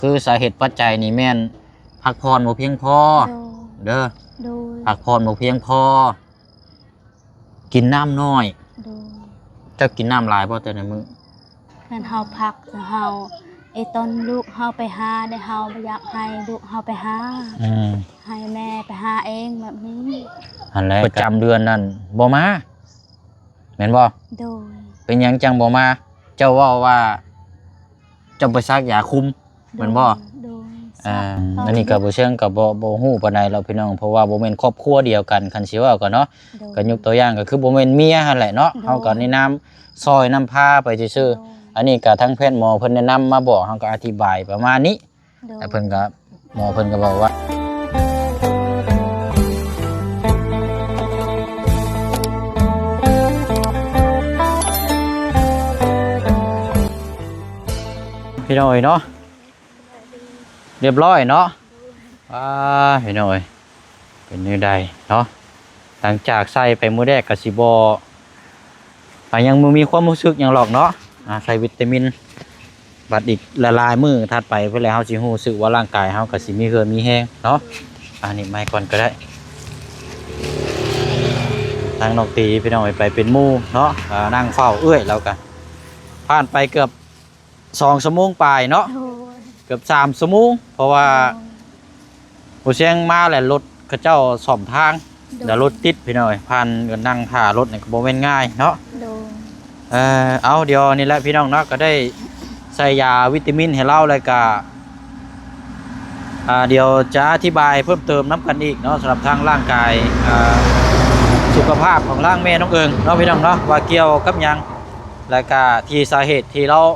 ຄືສາເຫດປັດໄຈນີ້ແມ່ນພັກຜ່ອນບໍ່ພຽງພໍ ໂດຍ ເດີ ໂດຍ ພັກຜ່ອນບໍ່ພຽງພໍ ກິນນ້ຳໜ້ອຍ ໂດຍ ເຈົ້າກິນນ້ຳຫຼາຍບໍ່ແຕ່ລະມື້? ແມ່ນເຮົາພັກ ເຮົາ ເອ ຕອນລູກເຮົາໄປຫາ ແລ້ວເຮົາບໍ່ຢາກໃຫ້ລູກເຮົາໄປຫາ ອືມ ໃຫ້ແມ່ໄປຫາເອງແບບນີ້ ຫັ້ນແຫຼະ ປະຈຳເດືອນນັ້ນບໍ່ມາ ແມ່ນບໍ່? ໂດຍ ເປັນຫຍັງຈັ່ງບໍ່ມາ? ເຈົ້າເວົ້າວ່າເຈົ້າໄປສັກຢາຄຸມ ແມ່ນບໍ່? ໂດຍ ອ່າ ອັນນີ້ກໍບໍ່ເຊີງກໍບໍ່ ບໍ່ຮູ້ປານໃດແລ້ວພີ່ນ້ອງ ເພາະວ່າບໍ່ແມ່ນຄອບຄົວດຽວກັນ ຄັນຊິເວົ້າກໍເນາະ ໂດຍ ກໍຍົກຕົວຢ່າງກໍຄືບໍ່ແມ່ນເມຍຫັ້ນແຫຼະເນາະ ໂດຍ ເຮົາກໍໃນນາມຊ່ອຍນຳພາໄປຊື່ໆ ໂດຍ ອັນນີ້ກໍທາງແພດໝໍເພິ່ນແນະນຳມາບອກ ເຮົາກໍອະທິບາຍປະມານນີ້ ໂດຍ ແລ້ວເພິ່ນກໍ ໝໍເພິ່ນກໍບອກວ່າ ພີ່ນ້ອງເອີຍເນາະ ຮຽບຮ້ອຍເນາະ ອ່າ ພີ່ນ້ອງເອີຍ ເປັນແນວໃດເນາະ? ຫຼັງຈາກໃສ່ໄປມື້ແລກກໍຊິບໍ່ ອ່າ ຍັງບໍ່ມີຄວາມຮູ້ສຶກຫຍັງຫຼອກເນາະ ອ່າ ໃສ່ວິຕາມິນ ບັດອີກຫຼາຍໆມື້ຖັດໄປພຸ້ນແຫຼະ ເຮົາຊິຮູ້ສຶກວ່າຮ່າງກາຍເຮົາກໍຊິມີເຫື່ອມີແຮງເນາະ ອັນນີ້ໃໝ່ກ່ອນກໍໄດ້ ທາງນ້ອງຕີພີ່ນ້ອງເອີຍ ໄປເປັນໝູ່ເນາະ ອ່າ ນັ່ງເຝົ້າເອື້ອຍ ແລ້ວກໍຜ່ານໄປເກືອບ ສອງຊົ່ວໂມງປາຍເນາະ ໂດຍ ເກືອບສາມຊົ່ວໂມງ ເພາະວ່າ ໂດຍ ຜູ້ຊຽງມາແລ້ວລົດເຂົາເຈົ້າສ້ອມທາງ ໂດຍ ແລ້ວລົດຕິດພີ່ນ້ອງເອີຍ ຜ່ານກໍນັ່ງຖ້າລົດນີ້ກໍບໍ່ແມ່ນງ່າຍເນາະ ໂດຍ ເອີ ເອົາ ດຽວນີ້ແຫຼະພີ່ນ້ອງເນາະ ກໍໄດ້ໃສ່ຢາວິຕາມິນໃຫ້ລາວ ແລ້ວກໍ ອ່າ ດຽວຈະອະທິບາຍເພີ່ມເຕີມນຳກັນອີກເນາະ ສຳລັບທາງຮ່າງກາຍ ອ່າ ສຸຂະພາບຂອງທາງແມ່ນ້ອງເອີງເນາະ ພີ່ນ້ອງເນາະ ວ່າກ່ຽວກັບຫຍັງ ແລ້ວກໍທີ່ສາເຫດທີ່ລາວ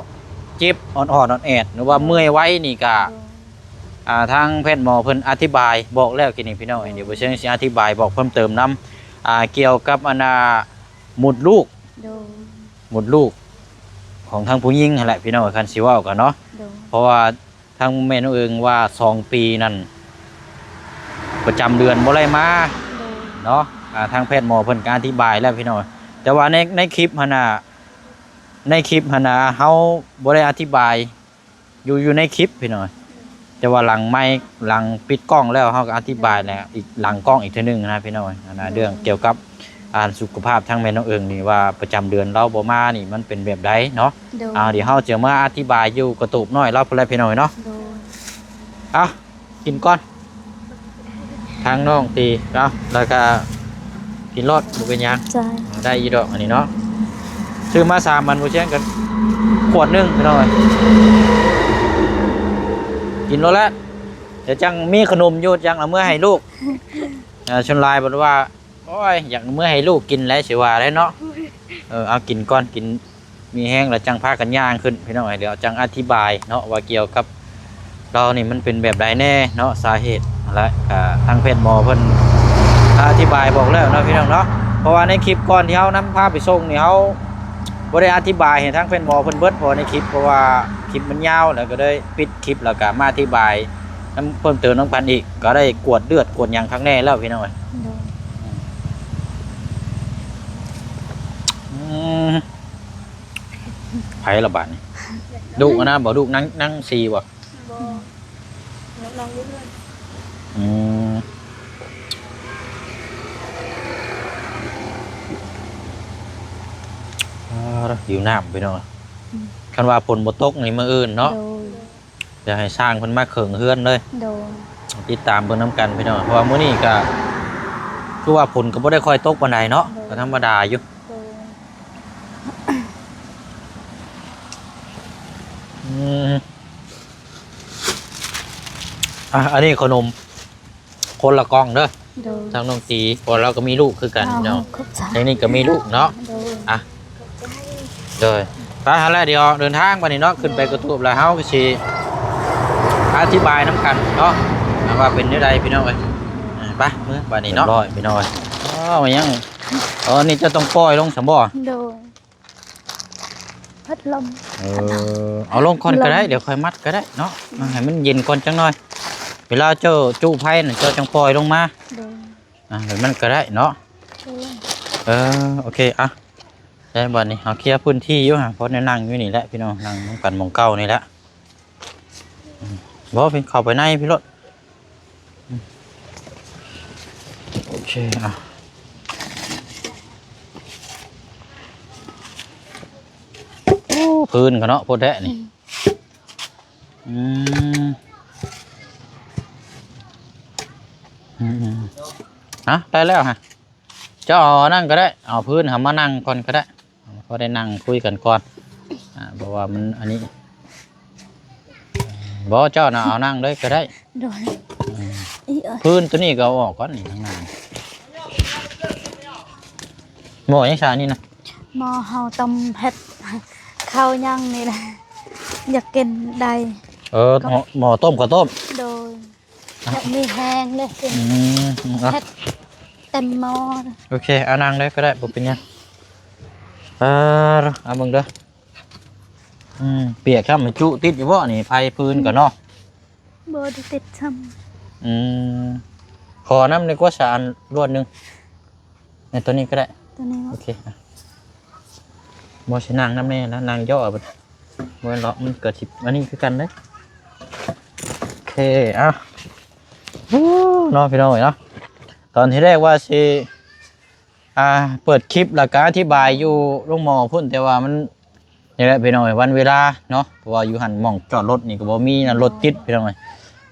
ເຈັບອ່ອນໆ ອ່ອນແອດ ຫຼືວ່າເມື່ອຍໄວນີ້ກະ ໂດຍ ອ່າ ທາງແພດໝໍເພິ່ນອະທິບາຍບອກແລ້ວກີ້ນີ້ພີ່ນ້ອງ ໂດຍ ດຽວບໍ່ເຊີງຊິອະທິບາຍບອກເພີ່ມເຕີມນຳ ອ່າ ກ່ຽວກັບອັນນ່າ ມົດລູກ ໂດຍ ມົດລູກຂອງທາງຜູ້ຍິງຫັ້ນແຫຼະພີ່ນ້ອງ ຄັນຊິເວົ້າກັນເນາະ ໂດຍ ເພາະວ່າທາງແມ່ນ້ອງເອີງວ່າສອງປີນັ້ນ ປະຈຳເດືອນບໍ່ໄດ້ມາ ໂດຍ ເນາະ ອ່າ ທາງແພດໝໍເພິ່ນກະອະທິບາຍແລ້ວພີ່ນ້ອງ ແຕ່ວ່າໃນ ໃນຄລິບຫັ້ນນະ ໃນຄລິບຫັ້ນນະ ເຮົາບໍ່ໄດ້ອະທິບາຍ ຢູ່ ຢູ່ໃນຄລິບພີ່ນ້ອງ ແຕ່ວ່າຫຼັງໄມ ຫຼັງປິດກ້ອງແລ້ວ ເຮົາກໍອະທິບາຍແລ້ວ ອີກຫຼັງກ້ອງອີກເທື່ອໜຶ່ງນະພີ່ນ້ອງ ອັນນະ ໂດຍ ເລື່ອງກ່ຽວກັບ ອັນສຸຂະພາບທາງແມ່ນ້ອງເອີງນີ້ວ່າປະຈຳເດືອນລາວບໍ່ມານີ້ ມັນເປັນແບບໃດເນາະ ໂດຍ ອ່າ ດຽວເຮົາຈະມາອະທິບາຍຢູ່ກະຕູບນ້ອຍລາວພຸ້ນແຫຼະພີ່ນ້ອງເອີຍເນາະ ໂດຍ ເອົາ ກິນກ່ອນ ທາງນ້ອງຕີ ເອົາ ແລ້ວກະກິນໂລດ ບໍ່ເປັນຫຍັງ ໃຊ່ ໄດ້ຢູ່ດອກອັນນີ້ເນາະ ຊື້ມາສາມອັນ ບໍ່ຊຽງກັນ ຂວດໜຶ່ງພີ່ນ້ອງເອີຍ ກິນໂລດແຫຼະ ດຽວຈັ່ງມີຂະໜົມຢູ່ ຈັ່ງເອົາເມືອໃຫ້ລູກ ເອີ ສ່ວນຫຼາຍເພິ່ນວ່າ ໂອ້ຍ ຢາກເມືອໃຫ້ລູກກິນແຫຼະ ຊິວ່າໄດ້ເນາະ ເອີ ເອົາ ກິນກ່ອນ ກິນ ມີແຮງແລ້ວຈັ່ງພາກັນຍ່າງຂຶ້ນພີ່ນ້ອງເອີຍ ດຽວຈັ່ງອະທິບາຍເນາະ ວ່າກ່ຽວກັບລາວນີ້ມັນເປັນແບບໃດແດ່ເນາະ ສາເຫດ ແລະກະທາງແພດໝໍເພິ່ນອະທິບາຍບອກແລ້ວເນາະພີ່ນ້ອງເນາະ ເພາະວ່າໃນຄລິບກ່ອນທີ່ເຮົານຳພາໄປສົ່ງນີ້ ເຮົາບໍ່ໄດ້ອະທິບາຍໃຫ້ທາງແພດໝໍເພິ່ນເບິດ ເພາະວ່າໃນຄລິບ ເພາະວ່າຄລິບມັນຍາວ ແລ້ວກໍເລີຍປິດຄລິບ ແລ້ວກໍມາອະທິບາຍນຳ ເພີ່ມເຕີມນຳກັນອີກ ກໍໄດ້ກວດເລືອດກວດຫຍັງຄັກແນ່ແລ້ວພີ່ນ້ອງເອີຍ ໂດຍ ອືມ ໃຜລະບາດນີ້ ລູກນະບໍ່ ລູກນາງ ນາງສີບໍ່? ບໍ່ ນ້ອງຢູ່ເຮືອນ ອືມ ອ່າ ຫິວນ້ຳພີ່ນ້ອງ ອືມ ຄັນວ່າຝົນບໍ່ຕົກນີ້ມື້ອື່ນເນາະ ໂດຍ ດຽວໃຫ້ຊ່າງເພິ່ນມາເຄິ່ງເຮືອນເລີຍ ໂດຍ ຕິດຕາມເບິ່ງນຳກັນພີ່ນ້ອງ ເພາະວ່າມື້ນີ້ກະ ຄືວ່າຝົນກໍບໍ່ໄດ້ຄ່ອຍຕົກປານໃດເນາະ ໂດຍ ກໍທຳມະດາຢູ່ ໂດຍ ອືມ ອ່ະ ອັນນີ້ຂະໜົມ ຄົນລະກ່ອງເດີ ໂດຍ ທາງນ້ອງຕີ ເພາະວ່າລາວກໍມີລູກຄືກັນເນາະ ຂອບໃຈ ທາງນີ້ກໍມີລູກເນາະ ໂດຍ ອ່ະ ໂດຍ ໄປຫັ້ນແຫຼະ ດຽວເດີນທາງບາດນີ້ເນາະ ຂຶ້ນໄປກະຕູບແລ້ວ ເຮົາກໍຊິອະທິບາຍນຳກັນເນາະ ວ່າເປັນແນວໃດພີ່ນ້ອງເອີຍ ໄປ ເມືອບາດນີ້ເນາະ ຮຽບຮ້ອຍພີ່ນ້ອງເອີຍ ອໍ ຍັງ ອໍ ນີ້ເຈົ້າຕ້ອງປ່ອຍລົງຊັ້ນບໍ່? ໂດຍ ພັດລົມ ເອີ ເອົາລົງກ່ອນກໍໄດ້ ລົມ ດຽວຄ່ອຍມັດກໍໄດ້ເນາະ ອືມ ໃຫ້ມັນເຢັນກ່ອນຈັກໜ່ອຍ ເວລາເຈົ້າຈຸໄຟນັ້ນ ເຈົ້າຈັ່ງປ່ອຍລົງມາ ໂດຍ ອ່ະ ແບບນັ້ນກໍໄດ້ເນາະ ໂດຍ ເອີ ໂອເຄ ອ່ະ ໄດ້ ບາດນີ້ເຮົາເຄຍພື້ນທີ່ຢູ່ຫາ ພໍໄດ້ນັ່ງຢູ່ນີ້ແຫຼະພີ່ນ້ອງ ນັ່ງນຳກັນໝ່ອງເກົ່ານີ້ແຫຼະ ອືມ ບໍ່ ພີ່ ເຂົ້າໄປໃນພີ່ໂລດ. ໂອເຄ ອ່ະ ໂອ້ ພື້ນກໍເນາະ ໂພດແທ້ນີ້. ອືມ ອືມ ອືມ ອືມ ອ່ະ ໄດ້ແລ້ວຮະ. ເຈົ້າເອົາອັນນັ້ນກໍໄດ້ ເອົາພື້ນຫາມານັ່ງກ່ອນກໍໄດ້ ພໍໄດ້ນັ່ງຄຸຍກັນກ່ອນ ອ່າ ເພາະວ່າມັນອັນນີ້ ບໍ່ ເຈົ້ານະເອົານັ່ງເລີຍກໍໄດ້. ໂດຍ ອືມ ອີເອີຍ ພື້ນຕົວນີ້ກໍເອົາອອກກ່ອນນີ້ ທາງໜ້າ. ໝໍ້ຫຍັງຊະນີ້ນະ? ໝໍ້ເຮົາຕົ້ມເຜັດເຂົ້າຫຍັງນີ້ແຫຼະ ຢາກກິນໄດ້. ເອີ ກໍ ໝໍ້ ໝໍ້ຕົ້ມເຂົ້າຕົ້ມ. ໂດຍ. ຢາກມີແຮງເດ້ກິນ ອືມ ເຜັດເຕັມໝໍ້. ໂອເຄ ເອົານັ່ງເລີຍກໍໄດ້ ບໍ່ເປັນຫຍັງ. ເອີ ເອົາເບິ່ງເດີ. ອືມ ປຽກຊ້ຳ ຈຸຕິດຢູ່ບໍ່ນີ້ ໄຟຟືນກໍເນາະ? ບໍ່ໄດ້ຕິດຊ້ຳ. ອືມ ຂໍນ້ຳນີ້ກວ່າຊະ ອັນລວດໜຶ່ງ. ໃນຕົວນີ້ກໍໄດ້ ຕົວນີ້ເນາະ. ໂອເຄ ອ່ະ ບໍ່ຊິນັ່ງນຳແນ່ນະ ນັ່ງຍໍ່ເອົາເບິດ. ບໍ່ແມ່ນເລາະ ມັນກໍຊິອັນນີ້ຄືກັນເດ້. ໂອເຄ ອ່ະ ໂອ້ ເນາະ ພີ່ນ້ອງເອີຍເນາະ ຕອນທີແລກວ່າຊິ ອ່າ ເປີດຄລິບ ແລ້ວກໍອະທິບາຍຢູ່ໂຮງໝໍພຸ້ນ ແຕ່ວ່າມັນ ນີ້ແຫຼະພີ່ນ້ອງເອີຍ ວັນເວລາເນາະ ເພາະວ່າຢູ່ຫັ້ນໝ່ອງຈອດລົດນີ້ກໍບໍ່ມີນະ ລົດຕິດພີ່ນ້ອງເອີຍ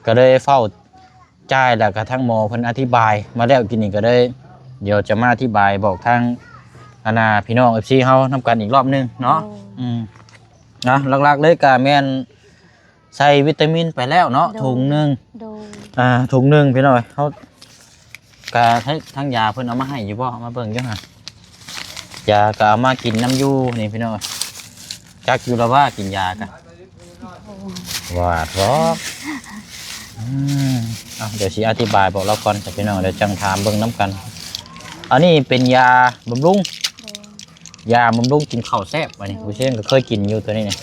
ກໍເລີຍຟ້າວຈ່າຍ ແລ້ວກໍທາງໝໍເພິ່ນອະທິບາຍມາແລ້ວກີ້ນີ້ ກໍເລີຍ ດຽວຈະມາອະທິບາຍບອກທາງ ອັນນ່າ ພີ່ນ້ອງເອັຟຊີເຮົານຳກັນອີກລອບໜຶ່ງເນາະ. ໂດຍ ອືມ ນະ ຫຼັກໆເລີຍກໍແມ່ນໃສ່ວິຕາມິນໄປແລ້ວເນາະ ໂດຍ ຖົງໜຶ່ງ. ໂດຍ ອ່າ ຖົງໜຶ່ງພີ່ນ້ອງເອີຍ ເຮົາ ກະທາງ ທາງຢາເພິ່ນເອົາມາໃຫ້ຢູ່ບໍ່? ເອົາມາເບິ່ງຢູ່ຫັ້ນ ຢາກະເອົາມາກິນນຳຢູ່ນີ້ພີ່ນ້ອງ. ຈັກຢູ່ລະວ່າກິນຢາກະ ໂອ້ ຫວາດບໍ່. ອືມ ເອົາ ດຽວຊິອະທິບາຍບອກລາວກ່ອນຈ້ະພີ່ນ້ອງ ດຽວຈັ່ງຖາມເບິ່ງນຳກັນ. ອັນນີ້ເປັນຢາບຳລຸງ ໂດຍ ຢາບຳລຸງກິນເຂົ້າແຊບ. ອັນນີ້ ໂດຍ ຜູ້ເຊງກໍເຄີຍກິນຢູ່ຕົວນີ້ນີ້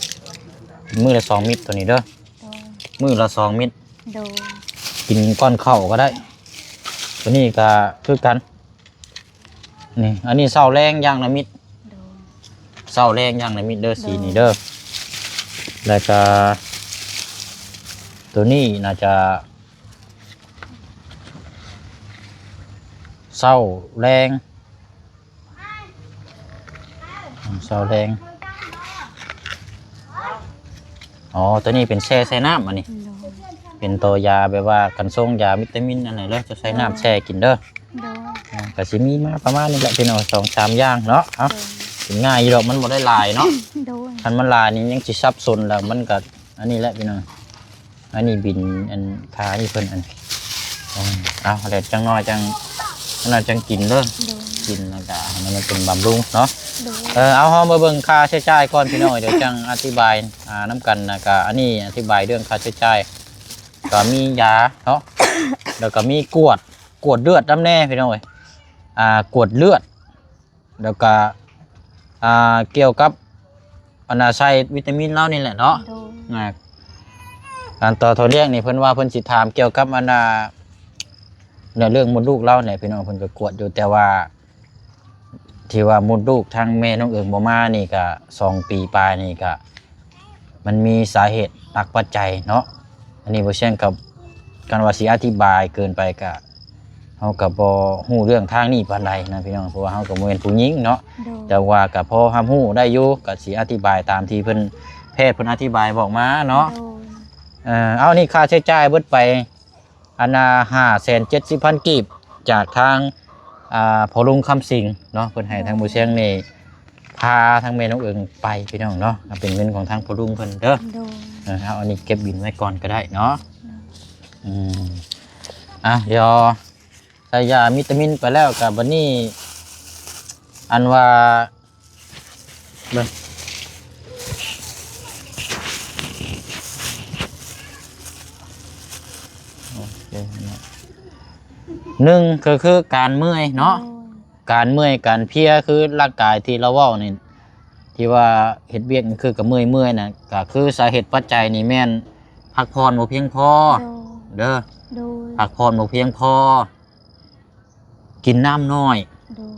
ມື້ລະສອງເມັດຕົວນີ້ເດີ. ໂດຍ ມື້ລະສອງເມັດ. ໂດຍ ກິນກ່ອນເຂົ້າກໍໄດ້. ຕົວນີ້ກໍຄືກັນ ນີ້ ອັນນີ້ເຊົ້າແລງຢ່າງລະເມັດ. ໂດຍ ເຊົ້າແລງຢ່າງລະເມັດເດີ ໂດຍ ສີນີ້ເດີ. ແລ້ວກໍຕົວນີ້ໜ້າຈະເຊົ້າແລງ ເຊົ້າແລງ. ອໍ ຕົວນີ້ເປັນແຊ່ໃສ່ນ້ຳ ອັນນີ້ ໂດຍ ເປັນໂຕຢາແບບວ່າກັນຊົງ ຢາວິຕາມິນອັນນັ້ນເດີ ຈະໃສ່ນ້ຳ ໂດຍ ແຊ່ກິນເດີ. ໂດຍ ອ່າ ກໍຊິມີມາປະມານນີ້ແຫຼະພີ່ນ້ອງ ສອງສາມຢ່າງເນາະ. ເອົາ ໂດຍ ກິນງ່າຍຢູ່ດອກ ມັນບໍ່ໄດ້ຫຼາຍເນາະ. ໂດຍ ຄັນມັນຫຼາຍນີ້ຍັງຊິສັບສົນ ແລ້ວມັນກໍອັນນີ້ແຫຼະພີ່ນ້ອງ. ອັນນີ້ບິນ ອັນ ຄ່ານີ້ເພິ່ນ ອັນ ເອົາ ແລ້ວຈັ່ງໜ້ອຍຈັ່ງ ອັນນັ້ນຈັ່ງກິນເດີ. ໂດຍ ກິນແລ້ວກໍໃຫ້ມັນເປັນບຳລຸງເນາະ. ໂດຍ ເອີ ເອົາ ເຮົາມາເບິ່ງຄ່າໃຊ້ຈ່າຍກ່ອນພີ່ນ້ອງ ດຽວຈັ່ງອະທິບາຍ ອ່າ ນຳກັນ. ແລ້ວກໍອັນນີ້ອະທິບາຍເລື່ອງຄ່າໃຊ້ຈ່າຍ ກໍມີຢາເນາະ ແລ້ວກໍມີກວດ ກວດເລືອດນຳແນ່ພີ່ນ້ອງເອີຍ ອ່າ ກວດເລືອດ ແລ້ວກະ ອ່າ ກ່ຽວກັບ ອັນນ່າ ໃສ່ວິຕາມິນລາວນີ້ແຫຼະເນາະ. ໂດຍ ອ່າ ການຕໍ່ທໍ່ລ້ຽງນີ້ ເພິ່ນວ່າເພິ່ນຊິຖາມກ່ຽວກັບ ອັນນ່າ ໃນເລື່ອງມົດລູກລາວແຫຼະພີ່ນ້ອງ. ເພິ່ນກໍກວດຢູ່ ແຕ່ວ່າທີ່ວ່າມົດລູກທາງແມ່ນ້ອງເອີງບໍ່ມານີ້ ກະສອງປີປາຍນີ້ ກະ ມັນມີສາເຫດຫຼັກປັດໄຈເນາະ. ອັນນີ້ບໍ່ແຊງກັບ ຄັນວ່າຊິອະທິບາຍເກີນໄປກະ ເຮົາກະບໍ່ຮູ້ເລື່ອງທາງນີ້ປານໃດນະພີ່ນ້ອງ ເພາະວ່າເຮົາກະບໍ່ແມ່ນຜູ້ຍິງເນາະ. ໂດຍ ແຕ່ວ່າກະພໍຮັບຮູ້ໄດ້ຢູ່ ກະຊິອະທິບາຍຕາມທີ່ເພິ່ນ ແພດເພິ່ນອະທິບາຍບອກມາເນາະ. ໂດຍ ເອີ ເອົາ ນີ້ຄ່າໃຊ້ຈ່າຍເບິດໄປ ອັນນ່າ ຫ້າແສນເຈັດສິບພັນກີບ ຈາກທາງ ອ່າ ພໍ່ລຸງຄຳສິງເນາະ ເພິ່ນໃຫ້ທາງໝູ່ຊຽງນີ້ ພາທາງແມ່ນ້ອງເອີງໄປພີ່ນ້ອງເນາະ. ເອົາ ເປັນເງິນຂອງທາງພໍ່ລຸງເພິ່ນເດີ. ໂດຍ ເອີ ເອົາ ອັນນີ້ເກັບບິນໄວ້ກ່ອນກໍໄດ້ເນາະ. ໂດຍ ອືມ ອ່ະ ດຽວໃສ່ຢາວິຕາມິນໄປແລ້ວ ກໍບັດນີ້ ອັນວ່າ ເບິ່ງ ໂອເຄເນາະ ໜຶ່ງກໍຄືການເມື່ອຍເນາະ. ໂດຍ ການເມື່ອຍການເພຍ ຄືຮ່າງກາຍທີ່ລາວເວົ້ານີ້ ທີ່ວ່າເຮັດວຽກນີ້ຄືກະເມື່ອຍໆນະ ກະຄືສາເຫດປັດໄຈນີ້ແມ່ນພັກຜ່ອນບໍ່ພຽງພໍ. ໂດຍ ເດີ ໂດຍ ພັກຜ່ອນບໍ່ພຽງພໍ. ກິນນ້ຳໜ້ອຍ. ໂດຍ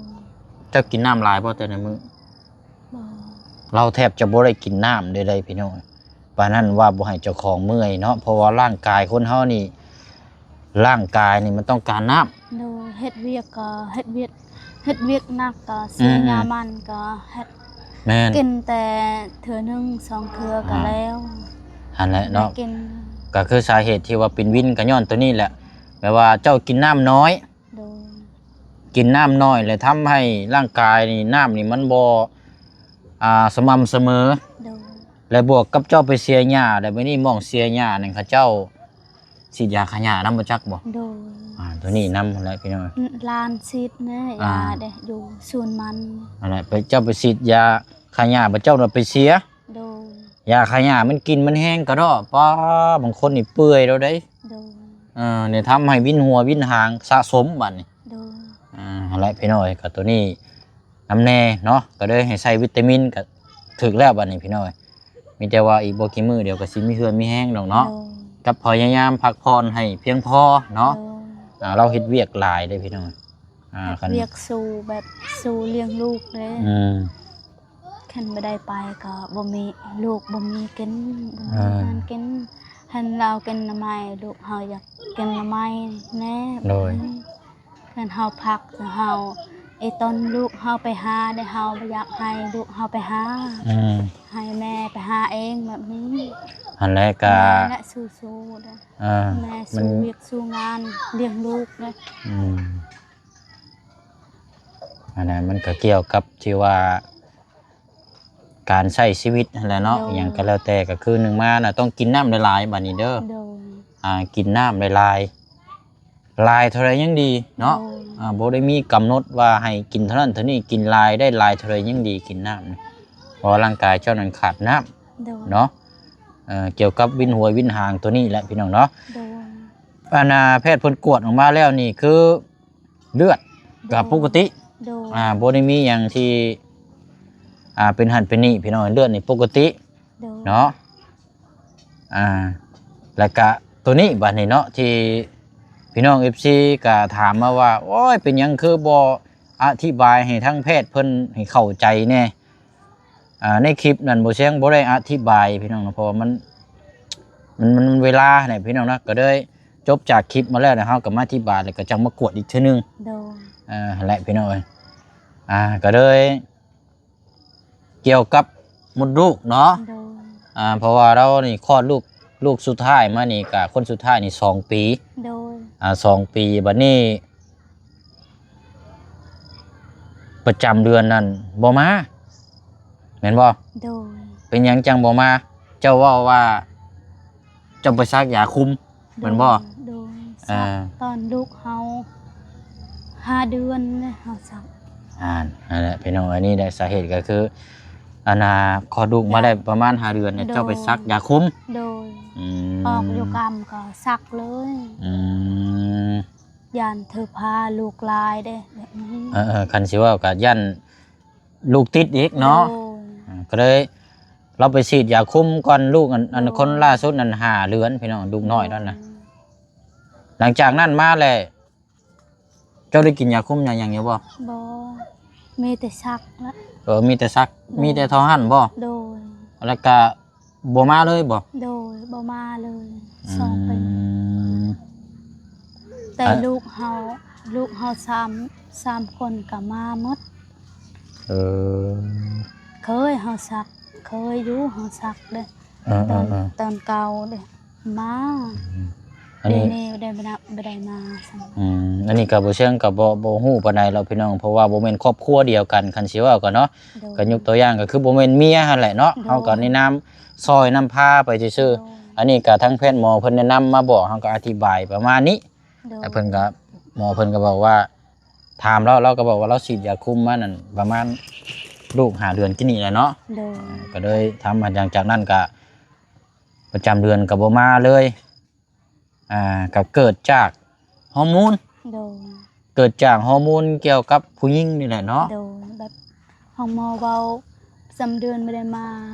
ເຈົ້າກິນນ້ຳຫຼາຍບໍ່ແຕ່ລະມື້? ບໍ່ ລາວແທບຈະບໍ່ໄດ້ກິນນ້ຳເລີຍໄດ໋ພີ່ນ້ອງ. ປານນັ້ນວ່າບໍ່ໃຫ້ເຈົ້າຂອງເມື່ອຍເນາະ ເພາະວ່າຮ່າງກາຍຄົນເຮົານີ້ ຮ່າງກາຍນີ້ມັນຕ້ອງການນ້ຳ. ໂດຍ ເຮັດວຽກກໍເຮັດວຽກ ເຮັດວຽກໜັກກໍເສຍ ອືມໆ ຢາມັນກໍເຮັດ ແມ່ນ ກິນແຕ່ເທື່ອໜຶ່ງສອງເທື່ອກໍ ອ່າ ແລ້ວ ຫັ້ນແຫຼະເນາະ ໄດ້ກິນ. ກໍຄືສາເຫດທີ່ວ່າເປັນວິນກໍຍ້ອນໂຕນີ້ແຫຼະ ແບບວ່າເຈົ້າກິນນ້ຳນ້ອຍ. ໂດຍ ກິນນ້ຳນ້ອຍ ແລະ ທຳໃຫ້ຮ່າງກາຍນີ້ ນ້ຳນີ້ມັນບໍ່ ອ່າ ສະໝ່ຳສະເໝີ. ໂດຍ ແລະ ບວກກັບເຈົ້າໄປເສຍຫຍ້າ ແລ້ວບັດນີ້ໝ່ອງເສຍຫຍ້ານັ້ນ ເຂົາເຈົ້າສີດຢາຂ້າຫຍ້ານຳ ບໍ່ຈັກບໍ່? ໂດຍ ອ່າ ໂຕນີ້ນຳຫັ້ນແຫຼະພີ່ນ້ອງ. ອືມ ຫຼານສີດແນ່ ອ່າ ຢາເດ້ ຢູ່ສວນມັນ ຫັ້ນແຫຼະ ໄປ ເຈົ້າໄປສີດຢາຂ້າຫຍ້າ ບັດເຈົ້ານະໄປເສຍ. ໂດຍ ຢາຂ້າຫຍ້າມັນກິ່ນມັນແຮງກະເດາະ ປ້າ ບາງຄົນນີ້ເປື່ອຍແລ້ວເດ້. ໂດຍ ເອີ ນີ້ທຳໃຫ້ວິນຫົວວິນຫາງສະສົມບັດນີ້. ໂດຍ ອ່າ ຫັ້ນແຫຼະພີ່ນ້ອງເອີຍ ກໍໂຕນີ້ນຳແດ່ເນາະ ກໍເລີຍໃຫ້ໃສ່ວິຕາມິນ ກໍຖືກແລ້ວບັດນີ້ພີ່ນ້ອງເອີຍ. ມີແຕ່ວ່າອີກບໍ່ກີ່ມື້ດຽວກໍຊິມີເຫື່ອມີແຮງດອກເນາະ. ໂດຍ ກັບພະຍາຍາມພັກຜ່ອນໃຫ້ພຽງພໍເນາະ. ໂດຍ ອ່າ ລາວເຮັດວຽກຫຼາຍເດ້ພີ່ນ້ອງ. ອ່າ ເຮັດ ຄັນ ວຽກສູ້ແບບສູ້ລ້ຽງລູກເດ້. ອືມ ຄັນບໍ່ໄດ້ໄປກໍບໍ່ມີ ລູກບໍ່ມີກິນ ບໍ່ມີ ອ່າ ອາຫານກິນ. ຄັນລາວກິນໜໍ່ໄມ້ ລູກເຮົາຢາກກິນໜໍ່ໄມ້ແນ່. ໂດຍ ຄັນເຮົາພັກ ເຮົາ ອີຕອນລູກເຮົາໄປຫາເດ້ ເຮົາບໍ່ຢາກໃຫ້ລູກເຮົາໄປຫາ. ອືມ ໃຫ້ແມ່ໄປຫາເອງແບບນີ້. ຫັ້ນແຫຼະ ກະ ແມ່ແຫຼະສູ້ໆເດ້. ອ່າ ແມ່ ມັນ ສູ້ວຽກສູ້ງານລ້ຽງລູກເດ້. ອືມ ອັນນັ້ນມັນກໍກ່ຽວກັບທີ່ວ່າການໃຊ້ຊີວິດຫັ້ນແຫຼະເນາະ. ໂດຍ ອີ່ຫຍັງກໍແລ້ວແຕ່ ກໍຄືໜຶ່ງມານະ ຕ້ອງກິນນ້ຳຫຼາຍໆ ບັດນີ້ເດີ. ໂດຍ ອ່າ ກິນນ້ຳຫຼາຍໆ ຫຼາຍເທົ່າໃດຍັງດີເນາະ. ໂດຍ ອ່າ ບໍ່ໄດ້ມີກຳນົດວ່າໃຫ້ກິນເທົ່ານັ້ນເທົ່ານີ້ ກິນຫຼາຍໄດ້ຫຼາຍເທົ່າໃດຍັງດີ ກິນນ້ຳ ເພາະວ່າຮ່າງກາຍເຈົ້ານັ້ນຂາດນ້ຳ. ໂດຍ ເນາະ ເອີ ກ່ຽວກັບວິນຫົວວິນຫາງໂຕນີ້ແຫຼະພີ່ນ້ອງເນາະ. ໂດຍ ອັນນ່າ ແພດເພິ່ນກວດອອກມາແລ້ວນີ້ຄື ເລືອດກໍ ໂດຍ ປົກກະຕິ. ໂດຍ ອ່າ ບໍ່ໄດ້ມີຫຍັງທີ່ ອ່າ ເປັນຫັ້ນເປັນນີ້ພີ່ນ້ອງ ເລືອດນີ້ປົກກະຕິ. ໂດຍ ເນາະ ອ່າ ແລ້ວກະໂຕນີ້ບັດນີ້ເນາະ ທີ່ພີ່ນ້ອງເອັຟຊີກໍຖາມມາວ່າ ໂອ້ຍ ເປັນຫຍັງຄືບໍ່ອະທິບາຍໃຫ້ທາງແພດເພິ່ນໃຫ້ເຂົ້າໃຈແດ່? ອ່າ ໃນຄລິບນັ້ນບໍ່ແຊງບໍ່ໄດ້ອະທິບາຍພີ່ນ້ອງເນາະ ເພາະວ່າມັນ ມັນ ມັນເວລາແຫຼະພີ່ນ້ອງເນາະ ກໍເລີຍຈົບຈາກຄລິບມາແລ້ວ ແລ້ວເຮົາກໍມາອະທິບາຍ ແລ້ວກໍຈັ່ງມາກວດອີກເທື່ອໜຶ່ງ. ໂດຍ ເອີ ຫັ້ນແຫຼະພີ່ນ້ອງເອີຍ ອ່າ ກໍເລີຍກ່ຽວກັບມົດລູກເນາະ. ໂດຍ ອ່າ ເພາະວ່າລາວນີ້ຄອດລູກ ລູກສຸດທ້າຍມານີ້ ກໍຄົນສຸດທ້າຍນີ້ສອງປີ. ໂດຍ ອ່າ ສອງປີ ບັດນີ້ ປະຈຳເດືອນນັ້ນບໍ່ມາ ແມ່ນບໍ່? ໂດຍ ເປັນຫຍັງຈັ່ງບໍ່ມາ? ເຈົ້າເວົ້າວ່າເຈົ້າໄປສັກຢາຄຸມ ໂດຍ ແມ່ນບໍ່? ໂດຍ ອ່າ ສັກຕອນລູກເຮົາຫ້າເດືອນເດ້ ເຮົາສັກ. ອ່າ ນັ້ນແຫຼະພີ່ນ້ອງ ອັນນີ້ແຫຼະສາເຫດກໍຄື ອັນນ່າ ຄອດລູກມາໄດ້ປະມານຫ້າເດືອນ ໂດຍ ເຈົ້າໄປສັກຢາຄຸມ. ໂດຍ ອືມ ອອກຢູ່ກຳກໍສັກເລີຍ. ອືມ ຢ້ານຖືພາລູກຫຼາຍເດ້ແບບນີ້. ເອີໆ ຄັນຊິເວົ້າກໍຢ້ານລູກຕິດອີກເນາະ. ໂດຍ ອ່າ ກໍເລີຍລາວໄປສີດຢາຄຸມກ່ອນລູກ ອັນ ອັນ ໂດຍ ຄົນລ່າສຸດນັ້ນຫ້າເດືອນພີ່ນ້ອງ ລູກນ້ອຍນັ້ນນະ. ໂດຍ ຫຼັງຈາກນັ້ນມາແລ້ວ ເຈົ້າໄດ້ກິນຢາຄຸມຢາຫຍັງຢູ່ບໍ່? ບໍ່ ມີແຕ່ສັກລະ. ເອີ ມີແຕ່ສັກ ໂດຍ ມີແຕ່ທໍ່ຫັ້ນບໍ່? ໂດຍ ແລ້ວກະ ບໍ່ມາເລີຍບໍ່? ໂດຍ ບໍ່ມາເລີຍ ອືມ ສອງປີ. ແຕ່ ອ່ະ ລູກເຮົາ ລູກເຮົາສາມ ສາມຄົນກໍມາໝົດ. ເອີ ເຄີຍເຮົາສັກ ເຄີຍຢູ່ເຮົາສັກເດ້. ເອີ ຕອນ ເອີ ເອີ ຕອນເກົ່າເດ້ ມາ. ອືມ ອັນນີ້ ດຽວນີ້ບໍ່ໄດ້ມາ ບໍ່ໄດ້ມາຊ້ຳ. ອືມ ອັນນີ້ກໍບໍ່ເຊີງກໍບໍ່ ບໍ່ຮູ້ປານໃດແລ້ວພີ່ນ້ອງ ເພາະວ່າບໍ່ແມ່ນຄອບຄົວດຽວກັນ ຄັນຊິເວົ້າກໍເນາະ. ໂດຍ ກໍຍົກຕົວຢ່າງກໍຄືບໍ່ແມ່ນເມຍຫັ້ນແຫຼະເນາະ. ໂດຍ ເຮົາກໍແນະນຳຊ່ອຍນຳພາໄປຊື່ໆ. ໂດຍ ອັນນີ້ກໍທາງແພດໝໍເພິ່ນແນະນຳມາບອກ ເຮົາກໍອະທິບາຍປະມານນີ້. ໂດຍ ແລ້ວເພິ່ນກໍ ໝໍເພິ່ນກໍບອກວ່າ ຖາມລາວ ລາວກໍບອກວ່າລາວສີດຢາຄຸມມານັ້ນປະມານລູກຫ້າເດືອນກີ້ນີ້ແຫຼະເນາະ. ໂດຍ ອ່າ ກໍເລີຍທຳ ຫຼັງຈາກນັ້ນກໍປະຈຳເດືອນກໍບໍ່ມາເລີຍ. ອ່າ ກໍເກີດຈາກຮໍໂມນ. ໂດຍ ເກີດຈາກຮໍໂມນກ່ຽວກັບຜູ້ຍິງນີ້ແຫຼະເນາະ. ໂດຍ ແບບ ຫ້ອງໝໍເວົ້າ ປະຈຳເດືອນບໍ່ໄດ້ມາ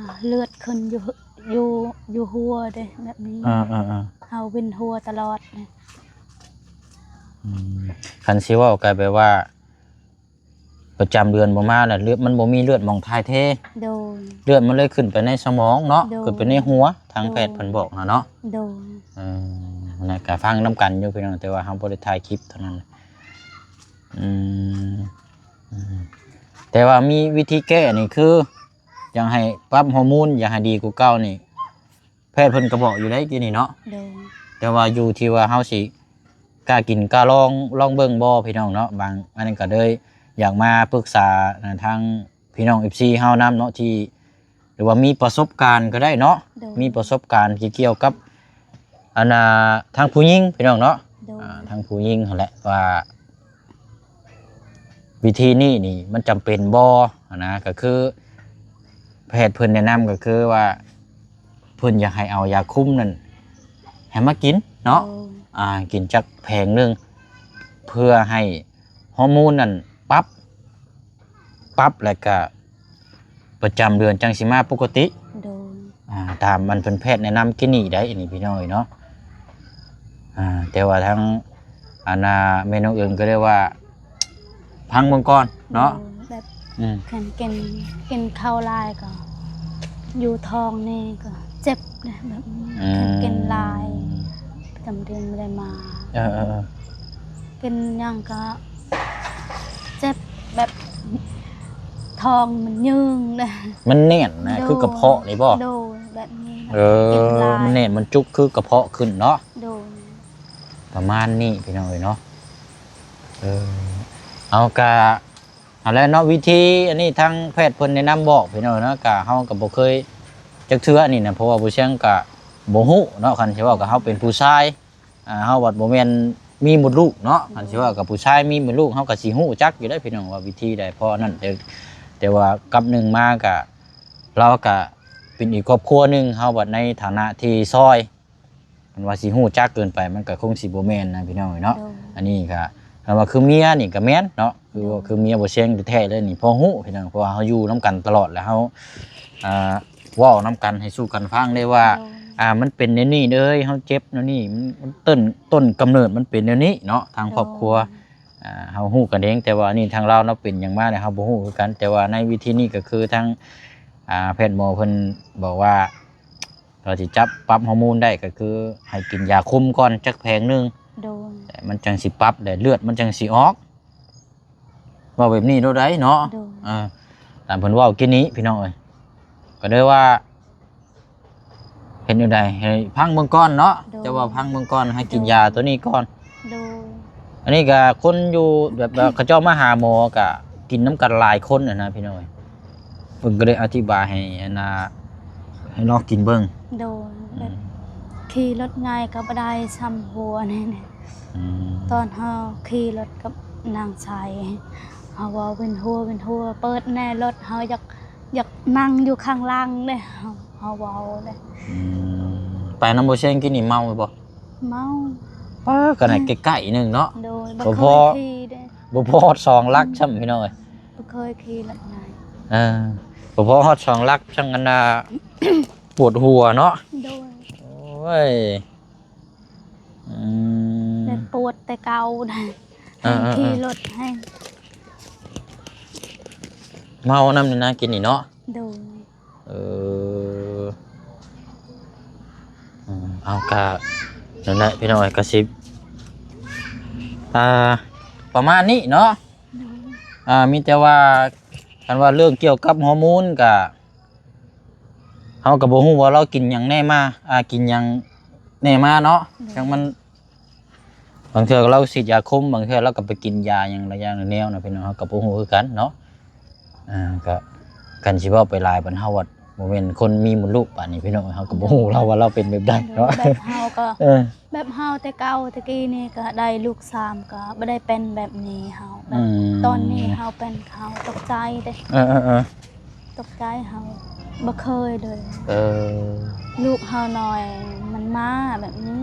ເລືອດຂຶ້ນຢູ່ ຢູ່ ຢູ່ຫົວເດ້ ແບບນີ້. ເອີໆໆ ເຮົາວິນຫົວຕະຫຼອດເດ້. ອືມ ຄັນຊິເວົ້າກໍແບບວ່າ ປະຈຳເດືອນບໍ່ມາແລ້ວ ເລືອດມັນບໍ່ມີເລືອດໝອງຖ່າຍເທ ໂດຍ ເລືອດມັນເລີຍຂຶ້ນໄປໃນສະໝອງເນາະ ໂດຍ ຂຶ້ນໄປໃນຫົວ ທາງ ໂດຍ ແພດເພິ່ນບອກນະເນາະ ໂດຍ ເອີ ນັ້ນກະຟັງນຳກັນຢູ່ພີ່ນ້ອງ ແຕ່ວ່າເຮົາບໍ່ໄດ້ຖ່າຍຄລິບເທົ່ານັ້ນ ອືມ ອືມ ແຕ່ວ່າມີວິທີແກ້ນີ້ຄື ຢາກໃຫ້ປັບຮໍໂມນ ຢາກໃຫ້ດີກວ່າເກົ່ານີ້ ແພດເພິ່ນກໍບອກຢູ່ໄດ໋ກີ້ນີ້ເນາະ ໂດຍ ແຕ່ວ່າຢູ່ທີ່ວ່າເຮົາຊິກ້າກິນກ້າລອງ ລອງເບິ່ງບໍ່ພີ່ນ້ອງເນາະ ບາງ ອັນນັ້ນກໍເລີຍຢາກມາປຶກສາ ອ່າ ທາງພີ່ນ້ອງເອັຟຊີເຮົານຳເນາະ ທີ່ ຫຼືວ່າມີປະສົບການກໍໄດ້ເນາະ ໂດຍ ມີປະສົບການທີ່ກ່ຽວກັບ ອັນນ່າ ທາງຜູ້ຍິງພີ່ນ້ອງເນາະ ໂດຍ ອ່າ ທາງຜູ້ຍິງຫັ້ນແຫຼະວ່າ ວິທີນີ້ນີ້ມັນຈຳເປັນບໍ່ຫັ້ນນະ ກໍຄືແພດເພິ່ນແນະນຳກໍຄືວ່າ ເພິ່ນຢາກໃຫ້ເອົາຢາຄຸມນັ້ນໃຫ້ມາກິນເນາະ ໂດຍ ອ່າ ກິນຈັກແຜງໜຶ່ງ ເພື່ອໃຫ້ຮໍໂມນນັ້ນປັບ ປັບແລ້ວກະປະຈຳເດືອນຈັ່ງຊິມາປົກກະຕິ ໂດຍ ອ່າ ຕາມອັນເພິ່ນແພດແນະນຳກີ້ນີ້ໄດ໋ ອັນນີ້ພີ່ນ້ອງເອີຍເນາະ ອ່າ ແຕ່ວ່າທາງ ອັນນ່າ ແມ່ນ້ອງເອີມກໍໄດ້ວ່າ ຟັງເບິ່ງກ່ອນເນາະ ໂດຍ ແບບ ອືມ ຄັນກິນ ກິນເຂົ້າຫຼາຍກໍຢູ່ທ້ອງນີ້ກໍເຈັບເດ້ ແບບ ອືມ ຄັນກິນຫຼາຍ ປະຈຳເດືອນບໍ່ໄດ້ມາ ເອີໆໆ ກິນຫຍັງກໍເຈັບ ແບບທ້ອງມັນຍືງເດ້ ມັນແໜ້ນນະ ໂດຍ ຄືກະເພາະນີ້ບໍ່ ໂດຍ ແບບນີ້ນະ ເອີ ກິນຫຼາຍ ມັນແໜ້ນ ມັນຈຸກ ຄືກະເພາະຂຶ້ນເນາະ ໂດຍ ປະມານນີ້ພີ່ນ້ອງເອີຍເນາະ ເອີ ເອົາກະ ຫັ້ນແຫຼະເນາະ ວິທີອັນນີ້ທາງແພດເພິ່ນແນະນຳບອກພີ່ນ້ອງເນາະ ກະເຮົາກໍບໍ່ເຄີຍຈັກເທື່ອນີ້ນະ ເພາະວ່າຜູ້ຊຽງກະບໍ່ຮູ້ເນາະ ຄັນຊິເວົ້າກະເຮົາເປັນຜູ້ຊາຍ ອ່າ ເຮົາບັດບໍ່ແມ່ນມີມົດລູກເນາະ ຄັນຊິເວົ້າກັບຜູ້ຊາຍມີມົດລູກ ເຮົາກໍຊິຮູ້ຈັກຢູ່ເດ້ພີ່ນ້ອງວ່າວິທີໃດ ເພາະນັ້ນ ແຕ່ ແຕ່ວ່າກັບໜຶ່ງມາກະ ລາວກະເປັນອີກຄອບຄົວໜຶ່ງ ເຮົາບັດໃນຖານະທີ່ຊ່ອຍ ຄັນວ່າຊິຮູ້ຈັກເກີນໄປ ມັນກໍຄົງຊິບໍ່ແມ່ນນະພີ່ນ້ອງເອີຍເນາະ ໂດຍ ອັນນີ້ກໍ ຄັນວ່າຄືເມຍນີ້ກໍແມ່ນເນາະ ຄື ໂດຍ ວ່າຄືເມຍບໍ່ແຊງແທ້ໆເລີຍນີ້ ພໍຮູ້ພີ່ນ້ອງ ເພາະວ່າເຮົາຢູ່ນຳກັນຕະຫຼອດ ແລ້ວເຮົາ ອ່າ ເວົ້ານຳກັນໃຫ້ສູ່ກັນຟັງໄດ້ວ່າ ໂດຍ ອ່າ ມັນເປັນແນວນີ້ເດີ ເຮົາເຈັບແນວນີ້ ມັນ ມັນຕົ້ນ ຕົ້ນກຳເນີດມັນເປັນແນວນີ້ເນາະ ທາງຄອບຄົວ ໂດຍ ອ່າ ເຮົາຮູ້ກັນເອງ ແຕ່ວ່າອັນນີ້ທາງລາວເນາະ ເປັນຫຍັງມາເນຍ ເຮົາບໍ່ຮູ້ຄືກັນ ແຕ່ວ່າໃນວິທີນີ້ກໍຄືທາງ ອ່າ ແພດໝໍເພິ່ນບອກວ່າ ກໍຊິຈັບປັບຮໍໂມນໄດ້ ກໍຄືໃຫ້ກິນຢາຄຸມກ່ອນຈັກແຜງໜຶ່ງ ໂດຍ ແລ້ວມັນຈັ່ງຊິປັບ ແລ້ວເລືອດມັນຈັ່ງຊິອອກ ເວົ້າແບບນີ້ໂລດໄດ໋ເນາະ ໂດຍ ເອີ ຕາມເພິ່ນເວົ້າກີ້ນີ້ພີ່ນ້ອງເອີຍ ກໍເລີຍວ່າ ເຮັດແນວໃດ ໃຫ້ຟັງເບິ່ງກ່ອນເນາະ ໂດຍ ເຈົ້າວ່າຟັງເບິ່ງກ່ອນ ໃຫ້ກິນ ໂດຍ ຢາຕົວນີ້ກ່ອນ ໂດຍ ອັນນີ້ກໍຄົນຢູ່ແບບວ່າເຂົາເຈົ້າມາຫາໝໍກໍກິນນຳກັນຫຼາຍຄົນຫັ້ນນະພີ່ນ້ອງເອີຍ ເພິ່ນກໍເລີຍອະທິບາຍໃຫ້ອັນນ່າ ໃຫ້ລອງກິນເບິ່ງ ໂດຍ ອືມ ແບບຂີ່ລົດໃຫຍ່ກໍບໍ່ໄດ້ຊ່ຳຫົວນີ້ ອືມ ຕອນເຮົາຂີ່ລົດກັບນາງໄຊ ເຮົາເວົ້າເປັນຫົວເປັນຫົວ ເປີດແນ່ລົດ ເຮົາຢາກ ຢາກນັ່ງຢູ່ຂ້າງຫຼັງເດ້ ເຮົາ ເຮົາເວົ້າເດ້ ອືມ ໄປນຳບໍ່ແຊງກີ້ນີ້ເມົາຢູ່ບໍ່? ເມົາ ປາ ຂະໜາດໃກ້ໆໜຶ່ງເນາະ ໂດຍ ບໍ່ພໍ ບໍ່ພໍຮອດສອງຫຼັກຊ້ຳພີ່ນ້ອງເອີຍ ບໍ່ເຄີຍຂີ່ລົດໃຫຍ່ ເອີ ບໍ່ພໍຮອດສອງຫຼັກ ຈັ່ງອັນນ່າ ປວດຫົວເນາະ ໂດຍ ໂອ້ຍ ອືມ ແບບປວດແຕ່ເກົ່ານະ ເອີໆໆ ແຮ່ງຂີ່ລົດແຮ່ງ ເມົານຳນີ້ນະ ກິນນີ້ເນາະ ໂດຍ ເອີ ອືມ ເອົາ ກະນັ້ນແຫຼະພີ່ນ້ອງເອີຍ ກະຊິ ອ່າ ປະມານນີ້ເນາະ ໂດຍ ອ່າ ມີແຕ່ວ່າ ຄັນວ່າເລື່ອງກ່ຽວກັບຮໍໂມນກະ ເຮົາກໍບໍ່ຮູ້ວ່າລາວກິນຫຍັງແນ່ມາ ອ່າ ກິນຫຍັງແນ່ມາເນາະ ໂດຍ ຈັ່ງມັນ ບາງເທື່ອລາວສີດຢາຄຸມ ບາງເທື່ອລາວກໍໄປກິນຢາຫຍັງຫຼາຍຢ່າງຫຼາຍແນວນະພີ່ນ້ອງ ເຮົາກໍບໍ່ຮູ້ຄືກັນເນາະ ອ່າ ກໍ ຄັນຊິເວົ້າໄປຫຼາຍ ບັດເຮົາບັດບໍ່ແມ່ນຄົນມີມົດລູກ ບາດນີ້ພີ່ນ້ອງ ເຮົາກໍບໍ່ຮູ້ລາວວ່າລາວເປັນແບບໃດເນາະ ແບບເຮົາກໍ ເອີ ແບບເຮົາແຕ່ເກົ່າແຕ່ກີ້ນີ້ກໍໄດ້ລູກສາມ ກໍບໍ່ໄດ້ເປັນແບບນີ້ເຮົາ ແບບ ອືມ ຕອນນີ້ເຮົາເປັນ ເຮົາຕົກໃຈເດ້ ເອີໆໆ ຕົກໃຈ ເຮົາບໍ່ເຄີຍເລີຍ ເອີ ລູກເຮົານ້ອຍມັນມາແບບນີ້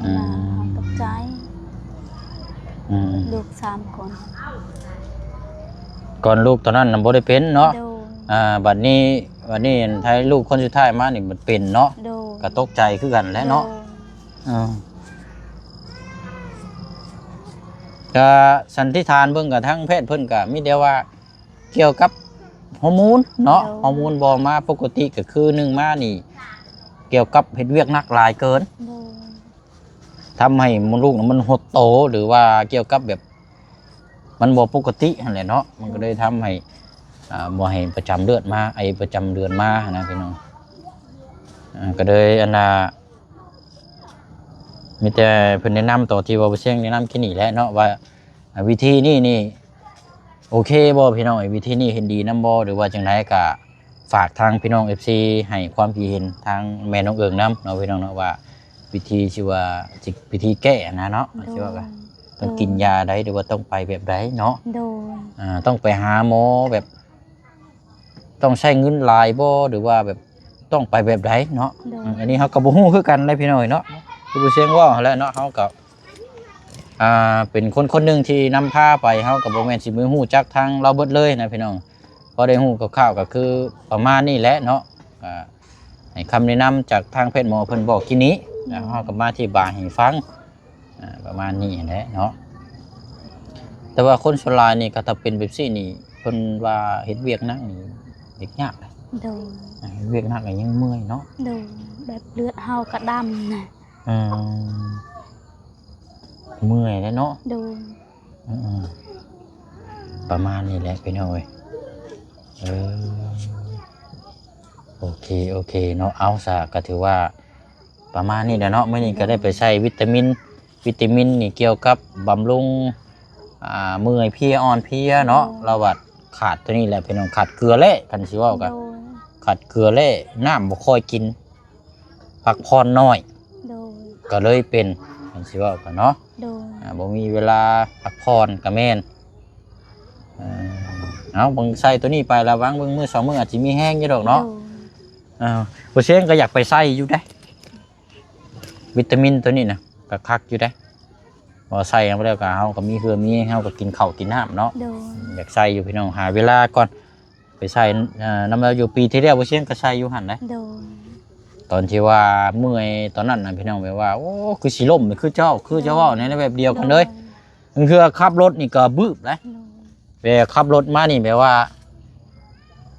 ອືມ ເຮົາຕົກໃຈ ອືມ ລູກສາມຄົນ ກ່ອນລູກຕອນນັ້ນນະບໍ່ໄດ້ເປັນເນາະ ໂດຍ ອ່າ ບັດນີ້ ບັດນີ້ໄທລູກຄົນສຸດທ້າຍມານີ້ມັນເປັນເນາະ ໂດຍ ກໍຕົກໃຈຄືກັນແຫຼະເນາະ ໂດຍ ເອີ ກະສັນນິຖານເບິ່ງ ກະທາງແພດເພິ່ນກະມີແຕ່ວ່າ ກ່ຽວກັບຮໍໂມນເນາະ ໂດຍ ຮໍໂມນບໍ່ມາປົກກະຕິ ກໍຄືໜຶ່ງມານີ້ ກ່ຽວກັບເຮັດວຽກໜັກຫຼາຍເກີນ ໂດຍ ທຳໃຫ້ມົດລູກມັນຫົດໂຕ ຫຼືວ່າກ່ຽວກັບແບບ ມັນບໍ່ປົກກະຕິຫັ້ນແຫຼະເນາະ ມັນກໍເລີຍທຳໃຫ້ ອ່າ ບໍ່ໃຫ້ປະຈຳເລືອດມາ ໄອ້ປະຈຳເດືອນມາຫັ້ນນະພີ່ນ້ອງ ອ່າ ກໍເລີຍອັນນ່າ ມີແຕ່ເພິ່ນແນະນຳ ຕອນທີ່ວ່າບໍ່ຊຽງແນະນຳກີ້ນີ້ແຫຼະເນາະ ວ່າ ອ່າ ວິທີນີ້ນີ້ໂອເຄບໍ່ພີ່ນ້ອງ ວິທີນີ້ເຫັນດີນຳບໍ່ ຫຼືວ່າຈັ່ງໃດ ກໍຝາກທາງພີ່ນ້ອງເອັຟຊີ ໃຫ້ຄວາມຄິດເຫັນທາງແມ່ນ້ອງເອີງນຳເນາະ ພີ່ນ້ອງເນາະ ວ່າວິທີທີ່ວ່າ ວິທີແກ້ນະເນາະ ໂດຍ ທີ່ວ່າ ຕ້ອງກິນຢາໃດ ຫຼືວ່າຕ້ອງໄປແບບໃດເນາະ ໂດຍ ອ່າ ຕ້ອງໄປຫາໝໍແບບ ຕ້ອງໃຊ້ເງິນຫຼາຍບໍ່ ຫຼືວ່າແບບຕ້ອງໄປແບບໃດເນາະ ໂດຍ ອືມ ອັນນີ້ເຮົາກໍບໍ່ຮູ້ຄືກັນເດ້ພີ່ນ້ອງເນາະ ຄືຜູ້ຊຽງເວົ້າຫັ້ນແຫຼະເນາະ ເຮົາກໍ ອ່າ ເປັນຄົນຄົນໜຶ່ງທີ່ນຳພາໄປ ເຮົາກໍບໍ່ແມ່ນຊິໄປຮູ້ຈັກທາງລາວເບິດເລີຍນະພີ່ນ້ອງ ພໍໄດ້ຮູ້ຄ່າວໆ ກໍຄືປະມານນີ້ແຫຼະເນາະ ກໍໃຫ້ຄຳແນະນຳຈາກທາງແພດໝໍເພິ່ນບອກກີ້ນີ້ ແລ້ວເຮົາກໍມາອະທິບາຍໃຫ້ຟັງ ອ່າ ປະມານນີ້ແຫຼະເນາະ ແຕ່ວ່າຄົນສ່ວນຫຼາຍນີ້ ກໍຖ້າເປັນແບບຊີ້ນີ້ ເພິ່ນວ່າເຮັດວຽກໜັກນີ້ ວຽກຍາກ ໂດຍ ອ່າ ເຮັດວຽກໜັກກໍຍັງເມື່ອຍເນາະ ໂດຍ ແບບເລືອດເຮົາກໍດຳນະ ອືມ ເມື່ອຍແຫຼະເນາະ ໂດຍ ອືມໆ ປະມານນີ້ແຫຼະພີ່ນ້ອງເອີຍ ເອີ ໂອເຄ ໂອເຄເນາະ ເອົາຊະ ກໍຖືວ່າ ປະມານນີ້ແຫຼະເນາະ ມື້ນີ້ກໍໄດ້ໄປໃສ່ວິຕາມິນ ວິຕາມິນນີ້ກ່ຽວກັບບຳລຸງ ອ່າ ເມື່ອຍເພຍອ່ອນເພຍເນາະ ໂດຍ ລາວວ່າຂາດໂຕນີ້ແຫຼະພີ່ນ້ອງ ຂາດເກືອແຮ່ ຄັນຊິເວົ້າກໍ ໂດຍ ຂາດເກືອແຮ່ ນ້ຳບໍ່ຄ່ອຍກິນ ພັກຜ່ອນໜ້ອຍ ໂດຍ ກໍເລີຍເປັນ ຄັນຊິເວົ້າກໍເນາະ ໂດຍ ອ່າ ບໍ່ມີເວລາພັກຜ່ອນກໍແມ່ນ ເອີ ເອົາ ເບິ່ງໃສ່ໂຕນີ້ໄປ ລະວັງເບິ່ງ ມື້ສອງມື້ອາດຊິມີແຮງຢູ່ດອກເນາະ ໂດຍ ເອີ ຜູ້ຊຽງກໍຢາກໄປໃສ່ຢູ່ເດ້ ວິຕາມິນໂຕນີ້ນະ ກໍຄັກຢູ່ເດ້ ພໍໃສ່ແລ້ວກໍ ເຮົາກໍມີເຫື່ອມີແຮງ ເຮົາກໍກິນເຂົ້າກິນນ້ຳເນາະ ໂດຍ ຢາກໃສ່ຢູ່ພີ່ນ້ອງ ຫາເວລາກ່ອນ ໄປໃສ່ ເອີ ນຳລາວຢູ່ ປີທີ່ແລ້ວບໍ່ຊຽງກໍໃສ່ຢູ່ຫັ້ນນະ ໂດຍ ຕອນທີ່ວ່າເມື່ອຍຕອນນັ້ນນະພີ່ນ້ອງ ແບບວ່າ ໂອ້ ຄືຊິລົ້ມ ຄືເຈົ້າ ຄືເຈົ້າເວົ້າໃນແບບດຽວກັນເລີຍ ໂດຍ ບາງເທື່ອຂັບລົດນີ້ກໍບຶບເດ້ ໂດຍ ແບບຂັບລົດມານີ້ແບບວ່າ